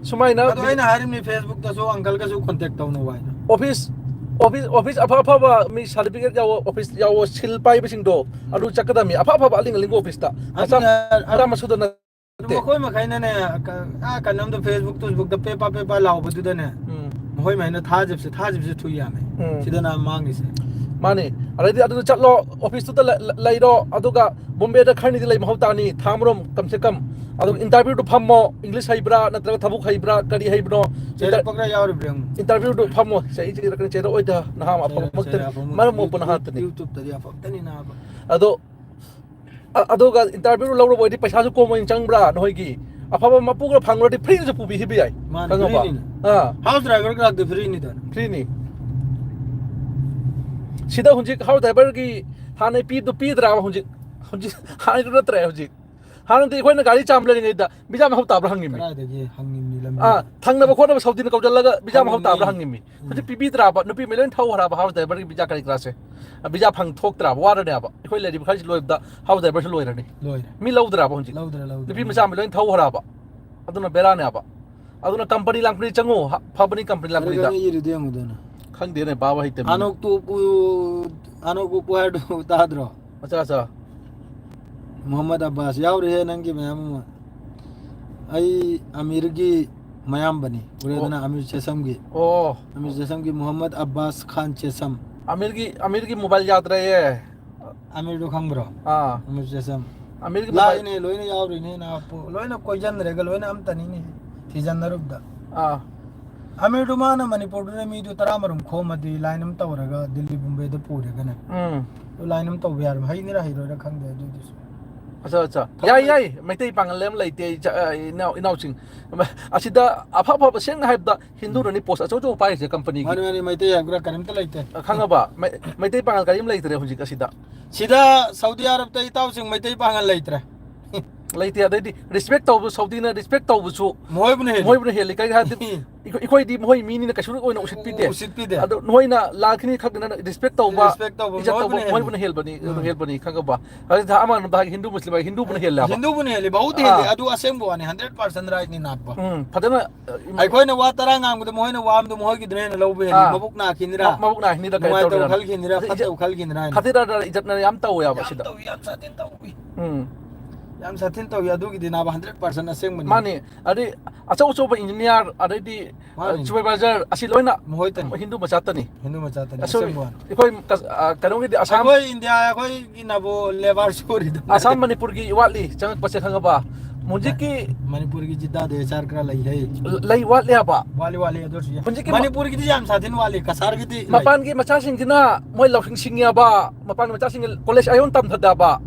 ꯁꯨꯃꯥꯏꯅ ꯑꯗꯣ ꯑꯩꯅ ꯍꯥꯏꯔꯤꯕꯅꯤ ꯐꯦꯁꯕꯨꯛꯇꯁꯨ ꯑꯪꯀꯜꯒꯁꯨ ꯀꯣꯟꯇꯦꯛ ꯇꯧꯅꯧ ꯍꯥꯏꯅ꯫ ꯑꯣꯐꯤꯁ, ꯑꯣꯐꯤꯁ, ꯑꯣꯐꯤꯁ ꯑꯐ ꯑꯐꯕ ꯃꯤ ꯁꯥꯔꯇꯤꯐꯤꯀꯦꯠ ꯌꯥꯎꯕ ꯑꯣꯐꯤꯁ ꯌꯥꯎꯕ ꯁꯤꯜ ꯄꯥꯏꯕꯁꯤꯡꯗꯣ ꯑꯗꯨ ꯆꯠꯀꯗꯕꯅꯤ꯫ ꯑꯐ ꯑꯐꯕ ꯑꯂꯤꯡ ꯑꯂꯤꯡꯕ ꯑꯣꯐꯤꯁꯇ꯫ ꯃꯆꯥ ꯑꯗꯨꯅ ꯃꯆꯥ ꯃꯁꯨꯗꯅ ꯑꯗꯨ ꯃꯈꯣꯏ ꯃꯈꯩꯅꯅꯦ ꯀ-, ꯑꯥ ꯀꯩꯅꯣꯝꯗ ꯐꯦꯁꯕꯨꯛ ꯇꯨꯁꯕꯨꯛꯇ ꯄꯦꯄꯥ ꯄꯦꯄꯥ ꯂꯥꯎꯕꯗꯨꯗꯅꯦ ꯎꯝ꯫ ꯃꯈꯣꯏ ꯃꯈꯩꯅ ꯊꯥꯖꯕꯁꯦ ꯊꯥꯖꯕꯁꯦ ꯊꯨ ꯌꯥꯝꯃꯦ꯫ ꯎꯝ꯫ ꯁꯤꯗꯅ ꯃꯥꯡꯉꯤꯁꯦ꯫ ꯃꯥꯅꯤ꯫ ꯑꯗꯩꯗꯤ ꯑꯗꯨꯗ ꯆꯠꯂꯣ, ꯑꯣꯐꯤꯁꯇꯨꯗ ꯂ-, ꯂ-, ꯂꯩꯔꯣ, ꯑꯗꯨꯒ ꯕꯣꯝꯕꯦꯗ ꯈꯔꯅꯤꯗꯤ ꯂꯩ ꯃꯍꯧ ꯇꯥꯅꯤ, ꯊꯥ ꯑꯃꯔꯣꯝ ꯀꯝꯁꯦ ꯀꯝ꯫ ꯑꯗꯨꯒ ꯏꯟꯇꯔꯚ꯭ꯌꯨꯗꯨ ꯐꯝꯃꯣ, ꯏꯪꯂꯤꯁ ꯍꯩꯕ꯭ꯔꯥ ꯅꯠꯇ꯭ꯔꯒ ꯊꯕꯛ ꯍꯩꯕ꯭ꯔꯥ ꯀꯔꯤ ꯍꯩꯕꯅꯣ? ꯆꯩꯔꯛꯄ ꯈꯔ ꯌꯥꯎꯔꯤꯕ꯭ꯔꯥ ꯌꯦꯡꯉꯨ꯫ ꯏꯟꯇꯔꯚ꯭ꯌꯨꯗꯨ ꯐꯝꯃꯣ꯫ ꯆꯩ ꯆꯩꯔꯛꯀꯅꯤ, ꯆꯩꯔꯛꯑꯣꯏꯗ, ꯅꯍꯥ ꯑꯐꯕ ꯆꯩꯔꯛ-, ꯃꯛꯇꯅꯤ꯫ ꯆꯩꯔꯛ ꯑꯐꯕ ꯃꯔꯝ ꯃꯛꯇꯅꯤ꯫ ꯃꯣꯛꯄ ꯅꯍꯥꯇꯅꯤ꯫ ꯌꯨꯇ꯭ꯌꯨꯕꯇꯗꯤ ꯑꯐꯕꯇꯅꯤ ꯅꯥꯕ꯫ ꯑꯗꯣ ꯑ-, ꯑꯗꯨꯒ ꯏꯟꯇꯔꯚ꯭ꯌꯨ ꯂꯧꯔꯕ ꯑꯣꯏꯗꯤ ꯄꯩꯁꯥꯁꯨ ꯀꯣꯝ ꯑꯣꯏꯅ ꯆꯪꯕ꯭ꯔꯥ ꯅꯈꯣꯏꯒꯤ? ꯑꯐꯕ ꯃꯄꯨꯒ ꯐꯪꯂꯗꯤ ꯐ꯭ꯔꯤꯗꯁꯨ ꯄꯨꯕꯤꯈꯤꯕ ꯌꯥꯏ꯫ ꯃꯥꯅꯤ, ꯈꯪꯉꯕ? ꯐ꯭ꯔꯤꯅꯤꯅꯦ꯫ ꯑꯥ, ꯍꯥꯎꯁ ꯗ꯭ꯔꯥꯏꯚꯔ ꯉꯥꯛꯇ ꯐ꯭ꯔꯤꯅꯤꯗ꯫ ꯐ꯭ꯔꯤꯅꯤ꯫ ꯁꯤꯗ ꯍꯧꯖꯤꯛ ꯍꯥꯎꯁ ꯗ꯭ꯔꯥꯏꯚꯔꯒꯤ ꯍꯥꯟꯅ ꯄꯤꯕꯗꯣ ꯄꯤꯗ꯭ꯔꯥꯕ ꯍꯧꯖꯤꯛ? ꯍꯧꯖꯤꯛ ꯍꯥꯟꯅꯗꯨ ꯅꯠꯇ꯭ꯔꯦ ꯍꯧꯖꯤꯛ꯫ ꯍꯥꯟꯅꯗꯤ ꯑꯩꯈꯣꯏꯅ ꯒꯥꯔꯤ ꯆꯥꯝꯕ ꯂꯩꯔꯤꯉꯩꯗ ꯚꯤꯖꯥ ꯃꯊꯧ ꯇꯥꯕ꯭ꯔꯥ ꯍꯪꯉꯤꯃꯤ꯫ ꯀꯗꯥꯏꯗꯒꯤ ꯍꯪꯉꯤꯕꯅꯤ ꯂꯝꯕꯤ? ꯑꯥ, ꯊꯪꯅꯕ ꯈꯣꯠꯅꯕ ꯁꯧꯗꯤꯅ ꯀꯧꯁꯤꯜꯂꯒ ꯚꯤꯖꯥ ꯃꯊꯧ ꯇꯥꯕ꯭ꯔꯥ ꯍꯪꯉꯤꯃꯤ꯫ ꯍꯪꯉꯤꯃꯤ꯫ ꯍꯧꯖꯤꯛ ꯄꯤꯕꯤꯗ꯭ꯔꯥꯕ? ꯅꯨꯄꯤ ꯃꯤ ꯂꯣꯏ ꯊꯧ ꯍꯥꯏꯔꯕ ꯍꯥꯎꯁ ꯗ꯭ꯔꯥꯏꯚꯔꯒꯤ ꯚꯤꯖꯥ ꯀꯔꯤ ꯀꯔꯥꯁꯦ? ꯚꯤꯖꯥ ꯐꯪ ꯊꯣꯛꯇ꯭ꯔꯥꯕ? ꯋꯥꯔꯅꯦꯕ꯫ ꯑꯩꯈꯣꯏ ꯂꯩꯔꯤꯕ ꯈꯔꯁꯤ ꯂꯣꯏꯕꯗ ꯍꯥꯎꯁ ꯗ꯭ꯔꯥꯏꯚꯔꯁꯨ ꯂꯣꯏꯔꯅꯤ꯫ ꯂꯣꯏꯔꯦ꯫ ꯃꯤ ꯂꯧꯗ꯭ꯔꯥꯕ ꯍꯧꯖꯤꯛ? ꯂꯧꯗ꯭ꯔꯦ, ꯂꯧꯗ꯭ꯔꯦ, ꯅꯨꯄꯤ ꯂꯧꯗ꯭ꯔꯦ꯫ ꯀꯔꯤ ꯏꯔꯨꯗꯣꯏ ꯌꯦꯡꯉꯨꯗꯅ꯫ ꯈꯪꯗꯦꯅꯦ ꯄꯥꯕ ꯍꯩꯇꯕꯅꯤꯅ꯫ ꯑꯅꯣꯛꯇꯨ ꯎꯄꯨ, ꯑꯅꯣꯛ ꯎꯄꯨ ꯍꯥꯏꯗꯨ ꯇꯥꯗ꯭ꯔꯣ? ꯑꯆꯥ, ꯑꯆꯥ꯫ ꯃꯨꯍꯝꯃꯗ ꯑꯕꯥꯁ ꯌꯥꯎꯔꯤꯍꯦ ꯅꯪꯒꯤ ꯃꯌꯥꯝ ꯑꯃ꯫ ꯑꯩ ꯑꯃꯤꯔꯒꯤ ꯃꯌꯥꯝꯕꯅꯤ꯫ ꯎꯔꯦꯗꯅ ꯑꯃꯤꯔ ꯆꯦꯁꯝꯒꯤ꯫ ꯑꯣ꯫ ꯑꯃꯤꯔ ꯆꯦꯁꯝꯒꯤ ꯃꯨꯍꯝꯃꯗ ꯑꯕꯥꯁ ꯈꯥꯟ ꯆꯦꯁꯝ꯫ ꯑꯃꯤꯔꯒꯤ, ꯑꯃꯤꯔꯒꯤ ꯃꯣꯕꯥꯏꯜ ꯌꯥꯗ꯭ꯔꯦꯌꯦ꯫ ꯑꯃꯤꯔꯗꯣ ꯈꯪꯕ꯭ꯔꯣ? ꯑꯥ꯫ ꯑꯃꯤꯔ ꯆꯦꯁꯝ꯫ ꯑꯃꯤꯔꯒꯤ ꯃꯣꯕꯥꯏꯜ ꯂꯥꯛꯏꯅꯦ, ꯂꯣꯏꯅ ꯌꯥꯎꯔꯤꯅꯦ ꯅꯥꯄꯨ꯫ ꯂꯣꯏꯅ ꯀꯣꯏꯖꯟꯗ꯭ꯔꯦꯒ ꯂꯣꯏꯅ ꯑꯝꯇꯅꯤꯅꯦ ꯊꯤꯖꯟꯅꯔꯨꯕꯗ꯫ ꯑꯥ꯫ ꯑꯃꯤꯔꯗꯨ ꯃꯥꯅ ꯃꯅꯤꯄꯨꯔꯗꯨꯗ ꯃꯤꯗꯨ ꯇꯔꯥꯃꯔꯨꯝ ꯈꯣꯝꯃꯗꯤ ꯂꯥꯏꯟ ꯑꯃ ꯇꯧꯔꯒ ꯗꯤꯜꯂꯤ ꯕꯨꯝꯕꯩꯗ ꯄꯨꯔꯒꯅꯦ꯫ ꯎꯝ꯫ ꯑꯗꯨ ꯂꯥꯏꯟ ꯑꯃ ꯇꯧꯕ ꯌꯥꯔꯝ-, ꯍꯩꯅꯤꯔ ꯍꯩꯔꯣꯏꯔ ꯈꯪꯗꯦ ꯑꯗꯨꯏꯗꯨꯁꯨ꯫ ꯑꯠꯆꯥ, ꯑꯠꯆꯥ. ꯊꯕꯛ ꯌꯥꯏ, ꯂꯩ- ꯌꯥꯏ. ꯃꯩꯇꯩ ꯄꯥꯡꯒꯜ ꯑꯃ ꯂꯩꯇꯦ, ꯏꯆꯥ-, ꯑ, ꯏꯅꯥꯎ-, ꯏꯅꯥꯎꯁꯤꯡ꯫ ꯑꯁꯤꯗ ꯑꯐ ꯑꯐꯕ, ꯁꯦꯡꯅ ꯍꯥꯏꯕꯗ, ꯍꯤꯟꯗꯨꯅꯅꯤ ꯄꯣꯁ ꯑꯆꯧ ꯑꯆꯧꯕ ꯄꯥꯏꯔꯤꯁꯦ ꯀꯝꯄꯅꯤꯒꯤ꯫ ꯃꯥꯅꯤ, ꯃꯥꯅꯤ, ꯃꯩꯇꯩ ꯍꯥꯏꯕ꯭ꯔꯥ ꯀꯔꯤꯝꯇ ꯂꯩꯇꯦ꯫ ꯑ, ꯈꯪꯉꯕ? ꯃꯩ-, ꯃꯩꯇꯩ ꯄꯥꯡꯒꯜ ꯀꯔꯤꯝ ꯂꯩꯇ꯭ꯔꯦ ꯍꯧꯖꯤꯛ ꯑꯁꯤꯗ꯫ ꯁꯤꯗ ꯁꯥꯎꯗꯤ ꯑꯔꯕꯇ ꯏꯇꯥꯎꯁꯤꯡ ꯃꯩꯇꯩ ꯄꯥꯡꯒꯜ ꯂꯩꯇ꯭ꯔꯦ꯫ ꯂꯩꯇꯦ꯫ ꯑꯗꯩꯗꯤ ꯔꯦꯁꯄꯦꯛ ꯇꯧꯕ, ꯁꯥꯎꯗꯤꯅ ꯔꯦꯁꯄꯦꯛ ꯇꯧꯕꯁꯨ ꯃꯣꯏꯕꯨꯅ ꯍꯦꯜꯂꯤ꯫ ꯃꯣꯏꯕꯨꯅ ꯍꯦꯜꯂꯤ꯫ ꯀꯩꯒꯤꯅꯣ ꯍꯥꯏꯔꯗꯤ, ꯑꯩꯈꯣꯏ-, ꯑꯩꯈꯣꯏꯗꯤ ꯃꯣꯏ ꯃꯤꯅꯤꯅ ꯀꯩꯁꯨ ꯑꯣꯏꯅ ꯎꯁꯤꯠꯄꯤꯗꯦ꯫ ꯎꯁꯤꯠꯄꯤꯗꯦ꯫ ꯑꯗꯣ ꯅꯣꯏꯅ ꯂꯥꯛꯈꯤꯅꯤ ꯈꯛꯇꯅ ꯔꯦꯁꯄꯦꯛ ꯇꯧꯕ, ꯔꯦꯁꯄꯦꯛ ꯇꯧꯕ, ꯏꯖꯠ ꯇꯧꯕ ꯃꯣꯏꯕꯨꯅ ꯍꯦꯜꯂꯤ꯫ ꯃꯣꯏꯕꯨꯅ ꯍꯦꯜꯕꯅꯤ, ꯑꯗꯨ ꯎꯝ꯫ ꯍꯦꯜꯕꯅꯤ, ꯈꯪꯉꯕ? ꯑꯗꯨꯗ ꯑꯃꯅ ꯍꯥꯏ, ꯍꯤꯟꯗꯨ ꯃꯨꯁꯂꯤꯝ ꯍꯥꯏ, ꯍꯤꯟꯗꯨꯕꯨꯅ ꯍꯦꯜꯂꯦ ꯍꯥꯏꯕ꯫ ꯍꯤꯟꯗꯨꯕꯨꯅ ꯍꯦꯜꯂꯤ, ꯕꯍꯨꯠ ꯍꯦꯜꯂꯤ꯫ ꯑꯥ꯫ ꯑꯗꯨ ꯑꯁꯦꯡꯕ ꯋꯥꯅꯤ, ꯍꯟꯗ꯭ꯔꯦꯠ ꯄꯥꯔꯁꯦꯟ ꯔꯥꯏꯠꯅꯤ ꯅꯥꯠꯄ꯫ ꯎꯝ, ꯐꯖꯅ, ꯑ, ꯏꯃꯥ- ꯑꯩꯈꯣꯏꯅ ꯋꯥ ꯇꯔꯥ ꯉꯥꯡꯕꯗ ꯃꯈꯣꯏꯅ ꯋꯥ ꯑꯃꯗ ꯃꯈꯣꯏꯒꯤꯗꯨꯅ ꯍꯦꯟꯅ ꯂꯧꯕ ꯍꯦꯜꯂꯤ, ꯑꯥ꯫ ꯃꯕꯨꯛ ꯅꯥꯈꯤꯅꯤꯔꯥ? ꯃ-, ꯃꯕꯨꯛ ꯅꯥꯈꯤꯅꯤꯗ ꯀꯩ ꯐꯠꯇꯕ ꯇꯧꯔꯤꯅ? ꯈꯜꯈꯤꯅꯤꯔꯥ, ꯑꯗ ꯐꯠꯇꯕ ꯏꯖꯠ-, ꯈꯜꯈꯤꯅꯤꯔꯥ ꯍꯥꯏꯅ꯫ ꯈꯗꯤꯔꯥꯗ ꯏꯖꯠꯅ ꯌꯥꯝ ꯇꯧꯋꯦ ꯍꯥꯏꯕ ꯌꯥꯝ ꯁꯤꯗ꯫ ꯇꯧꯏ, ꯌꯥꯝ ꯁꯥꯊꯤꯅ ꯇꯧꯏ꯫ ꯎꯝ꯫ ꯌꯥꯝ ꯁꯥꯊꯤꯅ ꯇꯧꯏ, ꯑꯗꯨꯒꯤꯗꯤ ꯅꯥꯕ ꯍꯟꯗ꯭ꯔꯦꯠ ꯄꯥꯔꯁꯦꯟ ꯑꯁꯦꯡꯕꯅꯤ꯫ ꯃꯥꯅꯤ꯫ ꯑꯗꯩ ꯑꯆꯧ ꯑꯆꯧꯕ ꯏꯟꯖꯤꯅꯤꯌꯥꯔ, ꯑꯗꯩꯗꯤ, ꯃꯥꯅꯤ꯫ ꯁꯨꯄꯔꯚꯥꯏꯖꯔ, ꯑꯁꯤ ꯂꯣꯏꯅ ꯃꯈꯣꯏꯇꯅꯤ꯫ ꯍꯤꯟꯗꯨ ꯃꯆꯥꯇꯅꯤ꯫ ꯍꯤꯟꯗꯨ ꯃꯆꯥꯇꯅꯤ, ꯑꯁꯣꯏ-, ꯑꯁꯦꯡꯕ ꯋꯥꯅꯤ꯫ ꯑꯩꯈꯣꯏ ꯀꯁ-, ꯑ, ꯀꯩꯅꯣꯒꯤꯗꯤ ꯑꯁꯥꯝ ꯑꯩꯈꯣꯏ ꯏꯟꯗꯤꯌꯥ, ꯑꯩꯈꯣꯏꯒꯤꯅꯕꯨ ꯂꯦꯕꯔ ꯁꯨꯔꯤꯗꯨ꯫ ꯑꯁꯥꯝ ꯃꯅꯤꯄꯨꯔꯒꯤ ꯋꯥꯠꯂꯤ ꯆꯪꯉꯛꯄꯁꯦ, ꯈꯪꯉꯕ? ꯍꯧꯖꯤꯛꯀꯤ ꯃꯅꯤꯄꯨꯔꯒꯤ ꯖꯤꯗꯥꯗ ꯑꯦꯆ ꯑꯥꯔ ꯈꯔ ꯂꯩ, ꯂꯩ꯫ ꯂꯩ, ꯋꯥꯠꯂꯤ ꯍꯥꯏꯕ꯫ ꯋꯥꯠꯂꯤ, ꯋꯥꯠꯂꯤ, ꯑꯗꯨ ꯑꯣꯏꯔꯁꯨ ꯌꯥꯏ꯫ ꯍꯧꯖꯤꯛꯀꯤ ꯃ-, ꯃꯅꯤꯄꯨꯔꯒꯤꯗꯤ ꯌꯥꯝ ꯁꯥꯊꯤꯅ ꯋꯥꯠꯂꯤ, ꯀꯁꯥꯔꯒꯤꯗꯤ ꯂꯩ꯫ ꯃꯄꯥꯟꯒꯤ ꯃꯆꯥꯁꯤꯡꯁꯤꯅ ꯃꯣꯏ ꯂꯧꯁꯤꯡ ꯁꯤꯡꯉꯦꯕ, ꯃꯄꯥꯟꯒꯤ ꯃꯆꯥꯁꯤꯡ ꯀꯣꯂꯦꯖ ꯑꯌꯣꯟ ꯇꯝꯊꯗꯕ,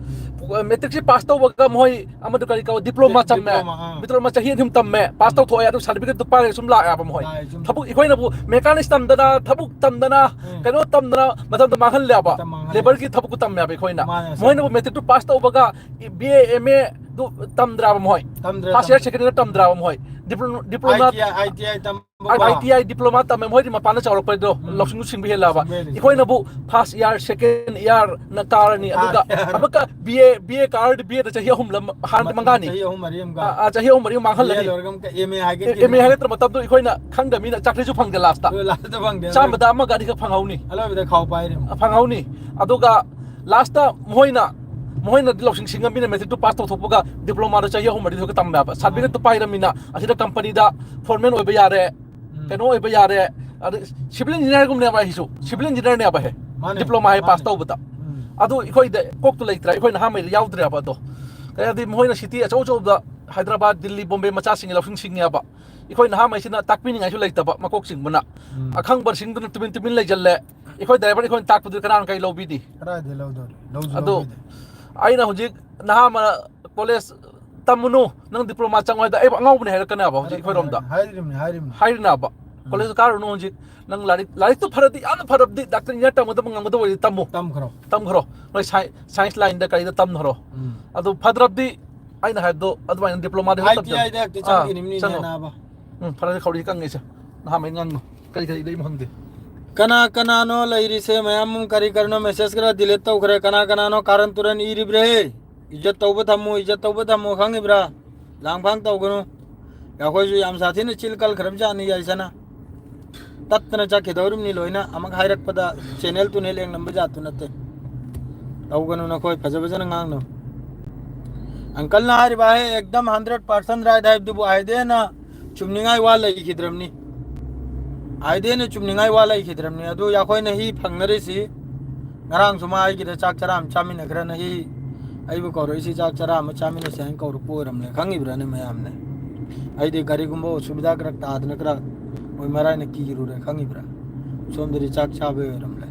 ꯃꯦꯇ꯭ꯔꯤꯛꯁꯤ ꯄꯥꯁ ꯇꯧꯕꯒ ꯃꯣꯏ ꯑꯃꯗꯨ ꯀꯔꯤ ꯀꯧ, ꯗꯤꯄ꯭ꯂꯣꯃꯥ ꯗꯤ-, ꯇꯝꯃꯦ꯫ ꯗꯤꯄ꯭ꯂꯣꯃꯥ, ꯑꯥ꯫ ꯗꯤꯄ꯭ꯂꯣꯃꯥ ꯆꯍꯤ ꯑꯅꯤ ꯑꯍꯨꯝ ꯇꯝꯃꯦ, ꯄꯥꯁ ꯎꯝ꯫ ꯇꯧꯊꯣꯛꯑꯦ, ꯑꯗꯨ ꯁꯥꯔꯇꯤꯐꯤꯀꯦꯠꯇꯨ ꯄꯥꯏꯔꯒ ꯁꯨꯝ ꯂꯥꯛꯑꯦꯕ ꯃꯣꯏ꯫ ꯂꯥꯛꯑꯦ, ꯁꯨꯝ꯫ ꯊꯕꯛ, ꯑꯩꯈꯣꯏꯅꯕꯨ ꯃꯦꯀꯥꯅꯤꯛꯁ ꯇꯝꯗꯅ, ꯊꯕꯛ ꯇꯝꯗꯅ, ꯎꯝ꯫ ꯀꯩꯅꯣ ꯇꯝꯗꯅ ꯃꯇꯝꯗꯣ ꯃꯥꯡꯍꯜꯂꯦꯕ꯫ ꯃꯇꯝ ꯃꯥꯡꯍꯜꯂꯦ꯫ ꯂꯦꯕꯔꯒꯤ ꯊꯕꯛꯇꯨ ꯇꯝꯃꯦꯕ ꯑꯩꯈꯣꯏꯅ꯫ ꯃꯥꯅꯦ, ꯃꯣꯏꯅꯕꯨ ꯑꯁꯦꯡꯕ꯫ ꯃꯦꯇ꯭ꯔꯤꯛꯇꯨ ꯄꯥꯁ ꯇꯧꯕꯒ ꯕꯤ ꯑꯦ, ꯑꯦꯝ ꯑꯦ ꯗꯨ ꯇꯝꯗ꯭ꯔꯥꯕ ꯃꯣꯏ? ꯇꯝꯗ꯭ꯔꯦ, ꯐꯥꯔꯁ ꯏꯌꯥꯔ, ꯇꯝꯗ꯭ꯔꯦ꯫ ꯁꯦꯀꯦꯟ ꯏꯌꯥꯔ ꯇꯝꯗ꯭ꯔꯥꯕ ꯃꯣꯏ? ꯗꯤꯄ꯭ꯂꯣ-, ꯗꯤꯄ꯭ꯂꯣꯃꯥ, ꯑꯥꯏ ꯇꯤ ꯑꯥꯏ, ꯑꯥꯏ ꯇꯤ ꯑꯥꯏ ꯇꯝꯕ꯫ ꯑꯥꯏ ꯇꯤ ꯑꯥꯏ ꯗꯤꯄ꯭ꯂꯣꯃꯥ ꯇꯝꯃꯦ, ꯃꯣꯏꯗꯤ ꯃꯄꯥꯟꯗ ꯆꯥꯎꯔꯛꯄꯗꯣ, ꯎꯝ꯫ ꯂꯧꯁꯤꯡꯗꯨ ꯁꯤꯡꯕ ꯍꯦꯜꯂꯕ꯫ ꯁꯤꯡꯕ ꯍꯦꯜꯂꯦ, ꯁꯤꯡꯕ ꯍꯦꯜꯂꯦ꯫ ꯑꯩꯈꯣꯏꯅꯕꯨ ꯐꯥꯔꯁ ꯏꯌꯥꯔ, ꯁꯦꯀꯦꯟ ꯏꯌꯥꯔꯅ ꯀꯥꯔꯅꯤ, ꯑꯗꯨꯒ ꯀꯥꯔ ꯏꯌꯥꯔ꯫ ꯑꯃꯨꯛꯀ ꯕꯤ ꯑꯦ, ꯕꯤ ꯑꯦ ꯀꯥꯔꯗꯤ ꯕꯤ ꯑꯦꯗ ꯆꯍꯤ ꯑꯍꯨꯝ ꯂꯝ-, ꯍꯥꯟꯅ ꯃ-, ꯃꯉꯥꯅꯤ꯫ ꯆꯍꯤ ꯑꯍꯨꯝ ꯃꯔꯤ ꯑꯃꯒ꯫ ꯑꯥ, ꯑꯥ, ꯆꯍꯤ ꯑꯍꯨꯝ ꯃꯔꯤ ꯑꯃ ꯃꯥꯡꯍꯜꯂꯅꯤ꯫ ꯕꯤ ꯑꯦ ꯂꯣꯏꯔꯒ ꯑꯃꯨꯛꯀ M A A-, ꯍꯥꯏꯒꯠꯈꯤꯗꯅ꯫ M A ꯍꯥꯏꯒꯠꯇ꯭ꯔ ꯃꯇꯝꯗ ꯑꯩꯈꯣꯏꯅ ꯈꯪꯗꯕꯅꯤꯅ ꯆꯥꯛꯂꯤꯁꯨ ꯐꯪꯗꯦ ꯂꯥꯁꯇ꯫ ꯑꯗꯨ ꯂꯥꯁꯇ ꯐꯪꯗꯦ, ꯆꯥꯝꯃꯗ ꯑꯃꯒ ꯑꯅꯤꯈꯛ ꯐꯪꯍꯧꯅꯤ꯫ ꯑꯂꯣꯏꯕꯗ ꯈꯥꯎ ꯄꯥꯏꯔꯦ꯫ ꯑ, ꯐꯪꯍꯧꯅꯤ꯫ ꯑꯗꯨꯒ ꯂꯥꯁꯇ ꯃꯣꯏꯅ, ꯃꯣꯏꯅꯗꯤ ꯂꯧꯁꯤꯡ ꯁꯤꯡꯉꯝꯃꯤꯅ ꯃꯦꯇ꯭ꯔꯤꯛꯇꯨ ꯄꯥꯁ ꯇꯧꯊꯣꯛꯄꯒ ꯗꯤꯄ꯭ꯂꯣꯃꯥꯗꯣ ꯆꯍꯤ ꯑꯍꯨꯝ ꯃꯔꯤꯗꯨꯒ ꯇꯝꯕ ꯌꯥꯕ꯫ ꯁꯥꯔꯇꯤꯐꯤꯀꯦꯠꯇꯨ ꯄꯥꯏꯔꯝꯃꯤꯅ ꯑꯁꯤꯗ ꯀꯝꯄꯅꯤꯗ ꯐꯣꯔꯃꯦꯟ ꯑꯣꯏꯕ ꯌꯥꯔꯦ, ꯎꯝ꯫ ꯀꯩꯅꯣ ꯑꯣꯏꯕ ꯌꯥꯔꯦ, ꯑꯗ ꯁꯤꯚꯤꯜ ꯏꯟꯖꯤꯅꯤꯌꯥꯔꯒꯨꯝꯕꯅꯦꯕ ꯑꯩꯁꯨ꯫ ꯎꯝ꯫ ꯁꯤꯚꯤꯜ ꯏꯟꯖꯤꯅꯤꯌꯥꯔꯅꯦꯕ ꯍꯦ꯫ ꯃꯥꯅꯦ, ꯗꯤꯄ꯭ꯂꯣꯃꯥ ꯍꯦ ꯃꯥꯅꯦ꯫ ꯄꯥꯁ ꯇꯧꯕꯗ꯫ ꯎꯝ꯫ ꯑꯗꯨ ꯑꯩꯈꯣꯏꯗ ꯀꯣꯛꯇ ꯂꯩꯇ꯭ꯔꯦ, ꯑꯩꯈꯣꯏ ꯅꯍꯥ ꯃꯩꯗ ꯌꯥꯎꯗ꯭ꯔꯦꯕ ꯑꯗꯣ꯫ ꯀꯩ ꯍꯥꯏꯗꯤ ꯃꯣꯏꯅ ꯁꯤꯇꯤ ꯑꯆꯧ ꯑꯆꯧꯕꯗ ꯍꯥꯏꯗ꯭ꯔꯕꯥꯗ, ꯗꯤꯜꯂꯤ, ꯕꯣꯝꯕꯦ ꯃꯆꯥꯁꯤꯡꯒꯤ ꯂꯧꯁꯤꯡ ꯁꯤꯡꯉꯦꯕ꯫ ꯑꯩꯈꯣꯏ ꯅꯍꯥ ꯃꯩꯁꯤꯅ ꯇꯥꯛꯄꯤꯅꯤꯡꯉꯥꯏꯁꯨ ꯂꯩꯇꯕ, ꯃꯀꯣꯛ ꯆꯤꯡꯕꯅ꯫ ꯎꯝ꯫ ꯑꯈꯪꯕꯁꯤꯡꯗꯨꯅ ꯇꯨꯃꯤꯟ ꯇꯨꯃꯤꯟ ꯂꯩꯖꯜꯂꯦ꯫ ꯑꯩꯈꯣꯏ ꯗ꯭ꯔꯥꯏꯚꯔ ꯑꯩꯈꯣꯏꯅ ꯇꯥꯛꯄꯗꯨ ꯀꯅꯥꯅ ꯀꯩ ꯂꯧꯕꯤꯅꯤ? ꯀꯗꯥꯏꯗꯩ ꯂꯧꯗꯣꯔꯤ? ꯂꯧꯁꯨ ꯑꯗꯣ ꯂꯧꯕꯤꯗꯦ꯫ ꯑꯩꯅ ꯍꯧꯖꯤꯛ ꯅꯍꯥ ꯑꯃ ꯀꯣꯂꯦꯖ ꯇꯝꯃꯨꯅꯨ, ꯅꯪ ꯗꯤꯄ꯭ꯂꯣꯃꯥ ꯆꯪꯉꯣ ꯍꯥꯏꯗ ꯑꯩꯕꯨ ꯑꯉꯥꯎꯕꯅꯦ ꯍꯥꯏꯔꯛꯀꯅꯦꯕ ꯍꯧꯖꯤꯛ ꯑꯩꯈꯣꯏꯔꯣꯝꯗ꯫ ꯍꯥꯏꯔꯤꯕꯅꯤ, ꯍꯥꯏꯔꯤꯕꯅꯤ꯫ ꯍꯥꯏꯔꯤꯅꯦꯕ꯫ ꯎꯝ꯫ ꯀꯣꯂꯦꯖ ꯀꯥꯔꯨꯅꯨ ꯍꯧꯖꯤꯛ, ꯅꯪ ꯂꯥꯏꯔꯤꯛ, ꯂꯥꯏꯔꯤꯛꯇꯨ ꯐꯔꯗꯤ, ꯌꯥꯝꯅ ꯐꯔꯕꯗꯤ ꯗꯥꯛꯇꯔ ꯏꯟꯖꯤꯅꯤꯌꯥꯔ ꯇꯝꯒꯗꯕ ꯉꯝꯒꯗꯕ ꯑꯣꯏꯔꯗꯤ ꯇꯝꯃꯨ꯫ ꯇꯝꯈ꯭ꯔꯣ꯫ ꯇꯝꯈ꯭ꯔꯣ꯫ ꯅꯣꯏ ꯁꯥꯏ-, ꯁꯥꯏꯟꯁ ꯂꯥꯏꯟꯗ ꯀꯔꯤꯗ ꯇꯝꯈ꯭ꯔꯣ꯫ ꯎꯝ꯫ ꯑꯗꯨ ꯐꯗ꯭ꯔꯕꯗꯤ ꯑꯩꯅ ꯍꯥꯏꯕꯗꯣ ꯑꯗꯨꯃꯥꯏꯅ ꯗꯤꯄ꯭ꯂꯣꯃꯥꯗꯤ ꯍꯣꯏ ꯑꯥꯏ ꯇꯤ ꯑꯥꯏꯗ ꯍꯦꯛꯇ ꯑꯥ, ꯆꯪꯈꯤꯅꯤꯕꯅꯤꯅꯦ ꯆꯪꯉꯣ꯫ ꯅꯥꯕ꯫ ꯎꯝ, ꯐꯔꯦ, ꯈꯧꯔꯤ ꯀꯪꯉꯤꯁꯦ꯫ ꯅꯍꯥꯟꯃꯩ ꯉꯥꯡꯉꯣ꯫ ꯀꯔꯤ ꯀꯔꯤ ꯂꯩꯕꯅꯣ ꯈꯪꯗꯦ꯫ ꯀꯅꯥ ꯀꯅꯥꯅꯣ ꯂꯩꯔꯤꯁꯦ? ꯃꯌꯥꯝ ꯀꯔꯤ ꯀꯔꯤꯅꯣ ꯃꯦꯁꯦꯖ ꯈꯔ ꯗꯤꯂꯤꯠ ꯇꯧꯈ꯭ꯔꯦ꯫ ꯀꯅꯥ ꯀꯅꯥꯅꯣ ꯀꯥꯔꯟ ꯇꯨꯔꯟ ꯏꯔꯤꯕ꯭ꯔꯦ? ꯏꯖꯠ ꯇꯧꯕ ꯊꯝꯃꯨ, ꯏꯖꯠ ꯇꯧꯕ ꯊꯝꯃꯨ, ꯈꯪꯉꯤꯕ꯭ꯔꯥ? ꯂꯥꯡꯐꯥꯡ ꯇꯧꯒꯅꯨ꯫ ꯑꯩꯈꯣꯏꯁꯨ ꯌꯥꯝ ꯁꯥꯊꯤꯅ ꯆꯤꯜ ꯀꯜꯈ꯭ꯔꯕ ꯖꯥꯠꯅꯤ ꯌꯥꯏꯁꯅꯥ꯫ ꯇꯠꯇꯅ ꯆꯠꯈꯤꯗꯧꯔꯤꯕꯅꯤ ꯂꯣꯏꯅ꯫ ꯑꯃꯨꯛ ꯍꯥꯏꯔꯛꯄꯗ ꯆꯦꯅꯦꯜ ꯇꯨꯅꯦꯜ ꯌꯦꯡꯂꯝꯕ ꯖꯥꯠꯇꯨ ꯅꯠꯇꯦ꯫ ꯇꯧꯒꯅꯨ ꯅꯈꯣꯏ, ꯐꯖ ꯐꯖꯅ ꯉꯥꯡꯅꯧ꯫ ꯑꯪꯀꯜꯅ ꯍꯥꯏꯔꯤꯕ ꯍꯦ ꯑꯦꯛꯗꯝ ꯍꯟꯗ꯭ꯔꯦꯠ ꯄꯥꯔꯁꯦꯟ ꯔꯥꯏꯠ ꯍꯥꯏꯕꯗꯨꯕꯨ ꯍꯥꯏꯗꯦꯅ ꯆꯨꯝꯅꯤꯡꯉꯥꯏ ꯋꯥ ꯂꯩꯈꯤꯗ꯭ꯔꯕꯅꯤ꯫ ꯍꯥꯏꯗꯦꯅ ꯆꯨꯝꯅꯤꯡꯉꯥꯏ ꯋꯥ ꯂꯩꯈꯤꯗ꯭ꯔꯕꯅꯤ꯫ ꯑꯗꯨ ꯑꯩꯈꯣꯏꯅ ꯍꯤ ꯐꯪꯅꯔꯤꯁꯤ ꯉꯔꯥꯡꯁꯨ ꯃꯥ ꯑꯩꯒꯤꯗ ꯆꯥꯛ ꯆꯔꯥ ꯑꯃ ꯆꯥꯃꯤꯟꯅꯈ꯭ꯔꯅ ꯍꯤ ꯑꯩꯕꯨ ꯀꯧꯔꯛꯏꯁꯤ ꯆꯥꯛ ꯆꯔꯥ ꯑꯃ ꯆꯥꯃꯤꯟꯅꯁꯦ ꯍꯥꯏꯅ ꯀꯧꯔꯛꯄ ꯑꯣꯏꯔꯝꯂꯦ꯫ ꯈꯪꯉꯤꯕ꯭ꯔꯥꯅꯦ ꯃꯌꯥꯝꯅ? ꯑꯩꯗꯤ ꯀꯔꯤꯒꯨꯝꯕ ꯑꯁꯨꯕꯤꯙꯥ ꯈꯔ ꯇꯥꯗꯅ ꯈꯔ ꯃꯣꯏ ꯃꯔꯥꯏꯅ ꯀꯤꯔꯨꯔꯦ꯫ ꯈꯪꯉꯤꯕ꯭ꯔꯥ? ꯁꯣꯝꯗꯗꯤ ꯆꯥꯛ ꯆꯥꯕꯩ ꯑꯣꯏꯔꯝꯂꯦ꯫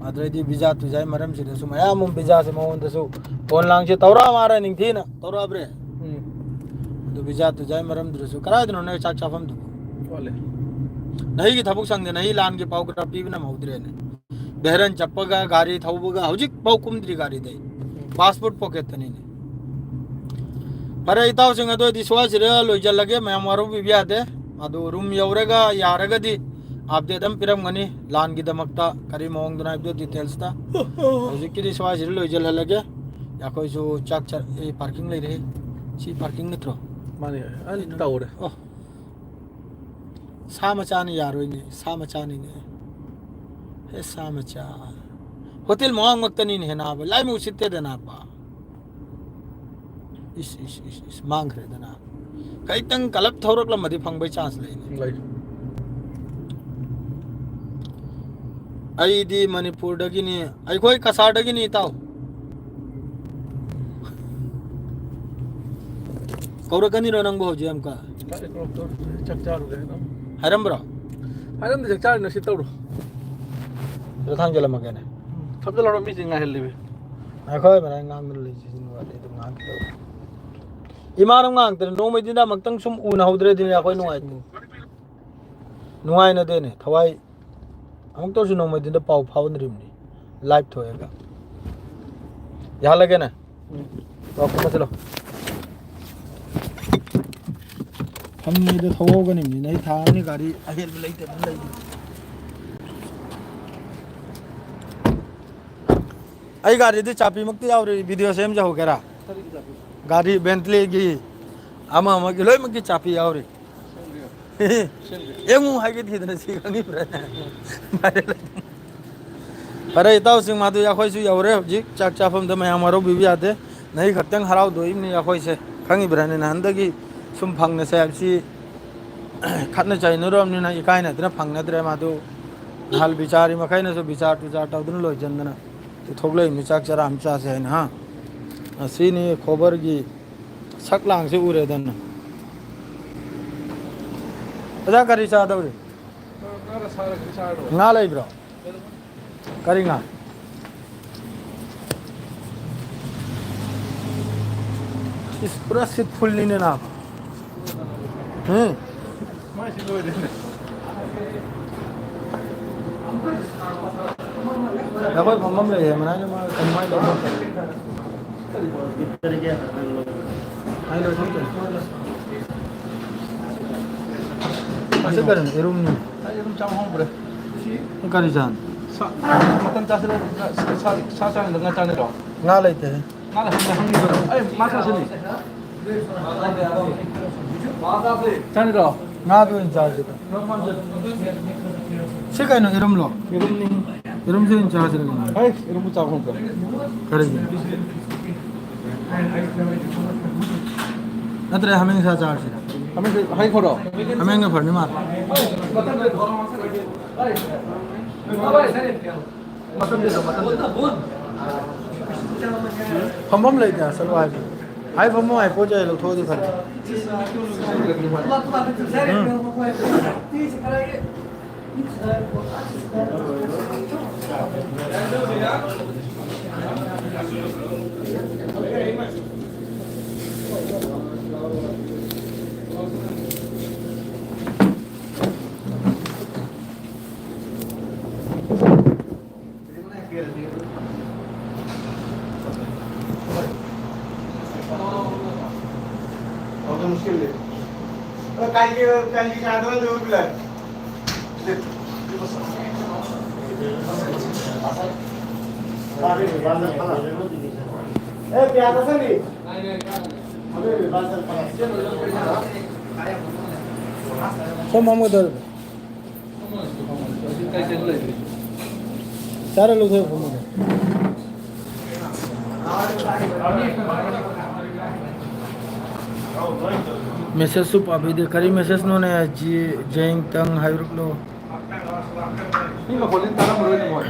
ꯑꯗꯨꯗꯩꯗꯤ ꯚꯤꯖꯥ ꯇꯨꯖꯥꯒꯤ ꯃꯔꯝꯁꯤꯗꯁꯨ ꯃꯌꯥꯝ ꯑꯃ ꯚꯤꯖꯥꯁꯦ ꯃꯉꯣꯟꯗꯁꯨ ꯐꯣꯟ ꯂꯥꯡꯁꯦ ꯇꯧꯔꯛꯑ ꯃꯥꯔ ꯅꯤꯡꯊꯤꯅ ꯇꯧꯔꯛꯑꯕ꯭ꯔꯦ꯫ ꯎꯝ꯫ ꯑꯗꯨ ꯚꯤꯖꯥ ꯇꯨꯖꯥꯒꯤ ꯃꯔꯝꯗꯨꯗꯁꯨ ꯀꯗꯥꯏꯗꯅꯣ ꯅꯣꯏ ꯆꯥꯛ ꯆꯥꯐꯝꯗꯨꯕꯨ? ꯋꯥꯠꯂꯦ꯫ ꯅꯍꯤꯒꯤ ꯊꯕꯛ ꯁꯪꯗꯦ, ꯅꯍꯤ ꯂꯥꯟꯒꯤ ꯄꯥꯎ ꯈꯔ ꯄꯤꯕ ꯅꯝꯍꯧꯗ꯭ꯔꯦꯅꯦ꯫ ꯕꯦꯍꯔꯟ ꯆꯠꯄꯒ ꯒꯥꯔꯤ ꯊꯧꯕꯒ ꯍꯧꯖꯤꯛ ꯐꯥꯎ ꯀꯨꯝꯗ꯭ꯔꯤ ꯒꯥꯔꯤꯗꯩ꯫ ꯎꯝ꯫ ꯄꯥꯁꯄꯣꯔꯠ ꯄꯣꯀꯦꯠꯇꯅꯤꯅꯦ꯫ ꯐꯔꯦ ꯏꯇꯥꯎꯁꯤꯡ, ꯑꯗꯨ ꯑꯣꯏꯗꯤ ꯁ꯭ꯋꯥꯏꯁꯤꯗ ꯂꯣꯏꯁꯤꯜꯂꯒꯦ, ꯃꯌꯥꯝ ꯋꯥꯔꯧꯕꯤꯕ ꯌꯥꯗꯦ꯫ ꯑꯗꯨ ꯔꯨꯝ ꯌꯧꯔꯒ ꯌꯥꯔꯒꯗꯤ ꯑꯞꯗꯦꯠ ꯑꯃ ꯄꯤꯔꯝꯒꯅꯤ ꯂꯥꯟꯒꯤꯗꯃꯛꯇ ꯀꯔꯤ ꯃꯑꯣꯡꯗꯅꯣ ꯍꯥꯏꯕꯗꯨ ꯗꯤꯇꯦꯜꯁꯇ꯫ ꯍꯧꯖꯤꯛꯀꯤꯗꯤ ꯁ꯭ꯋꯥꯏꯁꯤꯗ ꯂꯣꯏꯁꯤꯜꯍꯜꯂꯒꯦ꯫ ꯑꯩꯈꯣꯏꯁꯨ ꯆꯥꯛ ꯆꯥ-, ꯑꯦ, ꯄꯥꯔꯀꯤꯡ ꯂꯩꯔꯦ꯫ ꯁꯤ ꯄꯥꯔꯀꯤꯡ ꯅꯠꯇ꯭ꯔꯣ? ꯃꯥꯅꯦ, ꯑ, ꯇꯧꯔꯦ꯫ ꯑꯣ꯫ ꯁꯥ ꯃꯆꯥꯅ ꯌꯥꯔꯣꯏꯅꯦ, ꯁꯥ ꯃꯆꯥꯅꯤꯅꯦ꯫ ꯍꯦ, ꯁꯥ ꯃꯆꯥ꯫ ꯍꯣꯇꯦꯜ ꯃꯃꯥꯡꯃꯛꯇꯅꯤꯅꯦ ꯍꯦ ꯅꯥꯕ, ꯂꯥꯏꯃ ꯎꯁꯤꯠꯇꯦꯗ ꯅꯥꯕ꯫ ꯏꯁ, ꯏꯁ, ꯏꯁ, ꯏꯁ, ꯃꯥꯡꯈ꯭ꯔꯦꯗꯅ꯫ ꯈꯤꯇꯪ ꯀꯂꯞ ꯊꯧꯔꯛꯂꯝꯃꯗꯤ ꯐꯪꯕꯩ ꯆꯥꯟꯁ ꯂꯩꯅꯤ꯫ ꯂꯩ꯫ ꯑꯩꯗꯤ ꯃꯅꯤꯄꯨꯔꯗꯒꯤꯅꯤ, ꯑꯩꯈꯣꯏ ꯀꯁꯥꯔꯗꯒꯤꯅꯤ ꯏꯇꯥꯎ꯫ ꯀꯧꯔꯛꯀꯅꯤꯔꯣ ꯅꯪꯕꯨ ꯍꯧꯖꯤꯛ ꯑꯃꯨꯛꯀ? ꯀꯥꯏꯗ ꯀꯧꯔꯛꯇꯧꯔꯤ? ꯆꯥꯛ ꯆꯥꯔꯨꯒꯦ ꯍꯥꯏꯅ꯫ ꯍꯥꯏꯔꯝꯕ꯭ꯔꯣ? ꯍꯥꯏꯔꯝꯗꯦ, ꯆꯥꯛ ꯆꯥꯔꯤꯅ ꯁꯤ ꯇꯧꯔꯣ꯫ ꯑꯗꯣ ꯊꯥꯡꯖꯜꯂꯝꯃꯒꯦꯅꯦ꯫ ꯊꯝꯖꯜꯍꯧꯔꯣ, ꯃꯤꯁꯤꯡ ꯉꯥꯏꯍꯜꯂꯤꯃꯤ꯫ ꯑꯩꯈꯣꯏ ꯃꯔꯥꯏ ꯉꯥꯡꯗꯅ ꯂꯩꯁꯤ ꯅꯨꯡꯉꯥꯏꯇꯦ ꯑꯗꯨꯝ ꯉꯥꯡꯈꯤꯗꯧꯕ꯫ ꯏꯃꯥꯅ ꯉꯥꯡꯗꯅ ꯅꯣꯡꯃꯩꯗꯤꯟꯗ ꯑꯃꯨꯛꯇꯪ ꯁꯨꯝ ꯎꯅꯍꯧꯗ꯭ꯔꯗꯤꯅꯦ ꯑꯩꯈꯣꯏ ꯅꯨꯡꯉꯥꯏꯇꯦ꯫ ꯅꯨꯡꯉꯥꯏꯅꯗꯦꯅꯦ ꯊꯋꯥꯏ꯫ ꯑꯃꯨꯛꯇꯁꯨ ꯅꯣꯡꯃꯩꯗꯨꯗ ꯄꯥꯎ ꯐꯥꯎꯅꯔꯤꯕꯅꯤ꯫ ꯂꯥꯏꯚ ꯊꯣꯛꯑꯒ꯫ ꯌꯥꯍꯜꯂꯒꯦꯅꯦ꯫ ꯎꯝ꯫ ꯄꯥꯎ ꯐꯥꯎꯅꯁꯤꯜꯂꯣ꯫ ꯐꯝꯃꯤꯗ ꯊꯧꯍꯧꯒꯅꯤꯕꯅꯤꯅ ꯑꯩ ꯊꯥ ꯑꯃꯅꯤ ꯒꯥꯔꯤ ꯑꯍꯦꯟꯕ ꯂꯩꯇꯕꯅ ꯂꯩ꯫ ꯑꯩ ꯒꯥꯔꯤꯗꯤ ꯆꯥꯕꯤꯃꯛꯇꯤ ꯌꯥꯎꯔꯤ, ꯚꯤꯗꯤꯑꯣ ꯁꯦꯝꯖꯍꯧꯒꯦꯔꯥ? ꯒꯥꯔꯤ ꯕꯦꯟꯇ꯭ꯂꯤꯒꯤ ꯑꯃ ꯑꯃꯒꯤ ꯂꯣꯏꯅꯃꯛꯀꯤ ꯆꯥꯕꯤ ꯌꯥꯎꯔꯤ꯫ ꯌꯦꯡꯉꯨ ꯍꯥꯏꯒꯦ ꯊꯤꯗꯅ ꯁꯤ ꯈꯪꯉꯤꯕ꯭ꯔꯥ? ꯐꯔꯦ, ꯏꯇꯥꯎꯁꯤꯡ, ꯃꯗꯨ ꯑꯩꯈꯣꯏꯁꯨ ꯌꯧꯔꯦ ꯍꯧꯖꯤꯛ ꯆꯥꯛ ꯆꯥꯐꯝꯗ꯫ ꯃꯌꯥꯝ ꯋꯥꯔꯧꯕꯤꯕ ꯌꯥꯗꯦ꯫ ꯅꯍꯤ ꯈꯛꯇꯪ ꯍꯔꯥꯎꯗꯣꯛꯏꯕꯅꯤ ꯑꯩꯈꯣꯏꯁꯦ꯫ ꯈꯪꯉꯤꯕ꯭ꯔꯥꯅꯦ? ꯅꯍꯥꯟꯗꯒꯤ ꯁꯨꯝ ꯐꯪꯅꯁꯦ ꯍꯥꯏꯕꯁꯤ ꯈꯠꯅ ꯆꯩꯅꯔꯨꯔꯕꯅꯤꯅ ꯏꯀꯥꯏꯅꯗꯅ ꯐꯪꯅꯗ꯭ꯔꯦ꯫ ꯃꯗꯨ ꯅꯍꯥꯟ ꯕꯤꯆꯥꯔꯤ ꯃꯈꯩꯅꯁꯨ ꯕꯤꯆꯥꯔ ꯇꯨꯆꯥꯔ ꯇꯧꯗꯨꯅ ꯂꯣꯏꯁꯤꯟꯗꯅ ꯊꯣꯛꯂꯛꯏꯕꯅꯤ꯫ ꯆꯥꯛ ꯆꯔꯥ ꯑꯃ ꯆꯥꯁꯦ ꯍꯥꯏꯅ, ꯍꯥ? ꯑꯁꯤꯅꯤ ꯈꯣꯕꯔꯒꯤ ꯁꯛ ꯂꯥꯡꯁꯤ ꯎꯔꯦꯗꯅ꯫ ꯑꯣꯖꯥ, ꯀꯔꯤ ꯆꯥꯗꯧꯔꯤ? ꯉꯥ ꯂꯩꯕ꯭ꯔꯣ? ꯀꯔꯤ ꯉꯥ? ꯏꯁ, ꯄꯨꯔꯥ ꯁꯤꯠ ꯐꯨꯜꯅꯤꯅꯦ ꯅꯥꯕ꯫ ꯎꯝ꯫ ꯑꯩꯈꯣꯏ ꯐꯝꯐꯝ ꯂꯩꯌꯦ, ꯃꯅꯥꯏꯅ ꯃꯥ ꯀꯩꯅꯣ ꯃꯥꯏ ꯂꯧꯕ꯫ ꯑꯁꯤ ꯀꯔꯤꯅꯣ? ꯌꯦꯔꯨꯝꯅꯤ꯫ ꯑꯩ ꯑꯗꯨꯝ ꯆꯥꯕ ꯍꯧꯈ꯭ꯔꯦ꯫ ꯅꯪ ꯀꯔꯤ ꯆꯥꯅꯣ? ꯁꯥ, ꯃꯇꯟ ꯆꯥꯁꯤꯔ? ꯁꯥ, ꯁꯥ, ꯁꯥ ꯆꯥꯅꯤꯡꯗ ꯉꯥ ꯆꯥꯅꯤꯡꯗ꯭ꯔꯣ? ꯉꯥ ꯂꯩꯇꯦ꯫ ꯉꯥ ꯂꯩ, ꯍꯪꯉꯤ, ꯍꯪꯉꯤ꯫ ꯑꯩ ꯃꯥ ꯆꯥꯁꯤꯅꯤ꯫ ꯆꯥꯅꯤꯡꯗ꯭ꯔꯣ? ꯉꯥꯗꯨ ꯑꯣꯏꯅ ꯆꯥꯔꯁꯤꯗ꯫ ꯁꯤ ꯀꯩꯅꯣ, ꯌꯦꯔꯨꯝꯂꯣ? ꯌꯦꯔꯨꯝꯅꯤ꯫ ꯌꯦꯔꯨꯝꯁꯦ ꯑꯣꯏꯅ ꯆꯥꯔꯁꯤꯔ ꯀꯩꯅꯣ? ꯍꯩ, ꯌꯦꯔꯨꯝꯕꯨ ꯆꯥꯕ ꯍꯧꯈ꯭ꯔꯦ꯫ ꯀꯔꯤꯒꯤ? ꯅꯠꯇ꯭ꯔꯦ, ꯍꯥꯃꯦꯡ ꯁꯥ ꯆꯥꯔꯁꯤꯔ? ꯍꯥꯃꯦꯡꯁꯦ ꯍꯩ ꯈꯣꯔꯣ? ꯍꯥꯃꯦꯡꯅ ꯐꯔꯅꯤ ꯃꯥꯜꯂꯦ꯫ ꯐꯝꯐꯝ ꯂꯩꯇꯦ, ꯆꯠꯂꯣ ꯍꯥꯏꯕ꯫ ꯍꯥꯏ ꯐꯝꯐꯝ ꯍꯥꯏ ꯄꯣꯠ ꯆꯩ ꯂꯧꯊꯣꯛꯑꯗꯤ ꯐꯔꯦ꯫ ꯎꯝ꯫ ꯁꯣꯝ ꯐꯝꯒꯗꯧꯔꯤꯕ꯫ ꯆꯥꯔ ꯂꯧꯊꯣꯛꯑ ꯐꯝꯃꯨꯅꯦ꯫ ꯃꯦꯁꯦꯖꯁꯨ ꯄꯥꯕꯤꯗꯦ꯫ ꯀꯔꯤ ꯃꯦꯁꯦꯖꯅꯣꯅꯦ? ꯖꯤ-, ꯖꯌꯦꯡꯇꯪ ꯍꯥꯏꯔꯛꯂꯣ꯫ ꯃꯤ ꯃꯈꯣꯟꯁꯤ ꯇꯥꯔꯝꯃꯔꯣꯏꯅꯦ ꯃꯣꯏ꯫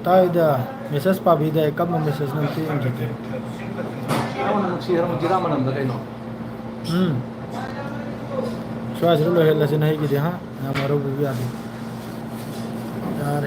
ꯇꯥꯏꯗ, ꯃꯦꯁꯦꯖ ꯄꯥꯕꯤꯗꯦ꯫ ꯀꯔꯝꯕ ꯃꯦꯁꯦꯖꯅꯣ ꯑꯝꯇ ꯌꯦꯡꯖꯒꯦ꯫ ꯅꯪꯉꯣꯟꯗ ꯅꯨꯡꯁꯤ ꯍꯥꯏꯔꯝꯃꯣ, ꯖꯤꯔꯥ ꯃꯅꯝꯗ ꯀꯩꯅꯣ? ꯎꯝ꯫ ꯁ꯭ꯋꯥꯏꯁꯤꯗ ꯂꯣꯏꯍꯜꯂꯁꯤꯅꯦ ꯑꯩꯒꯤꯗꯤ, ꯍꯥ? ꯌꯥꯝ ꯍꯔꯥꯎꯕꯤꯕ ꯌꯥꯗꯦ꯫ ꯌꯥꯔꯦ꯫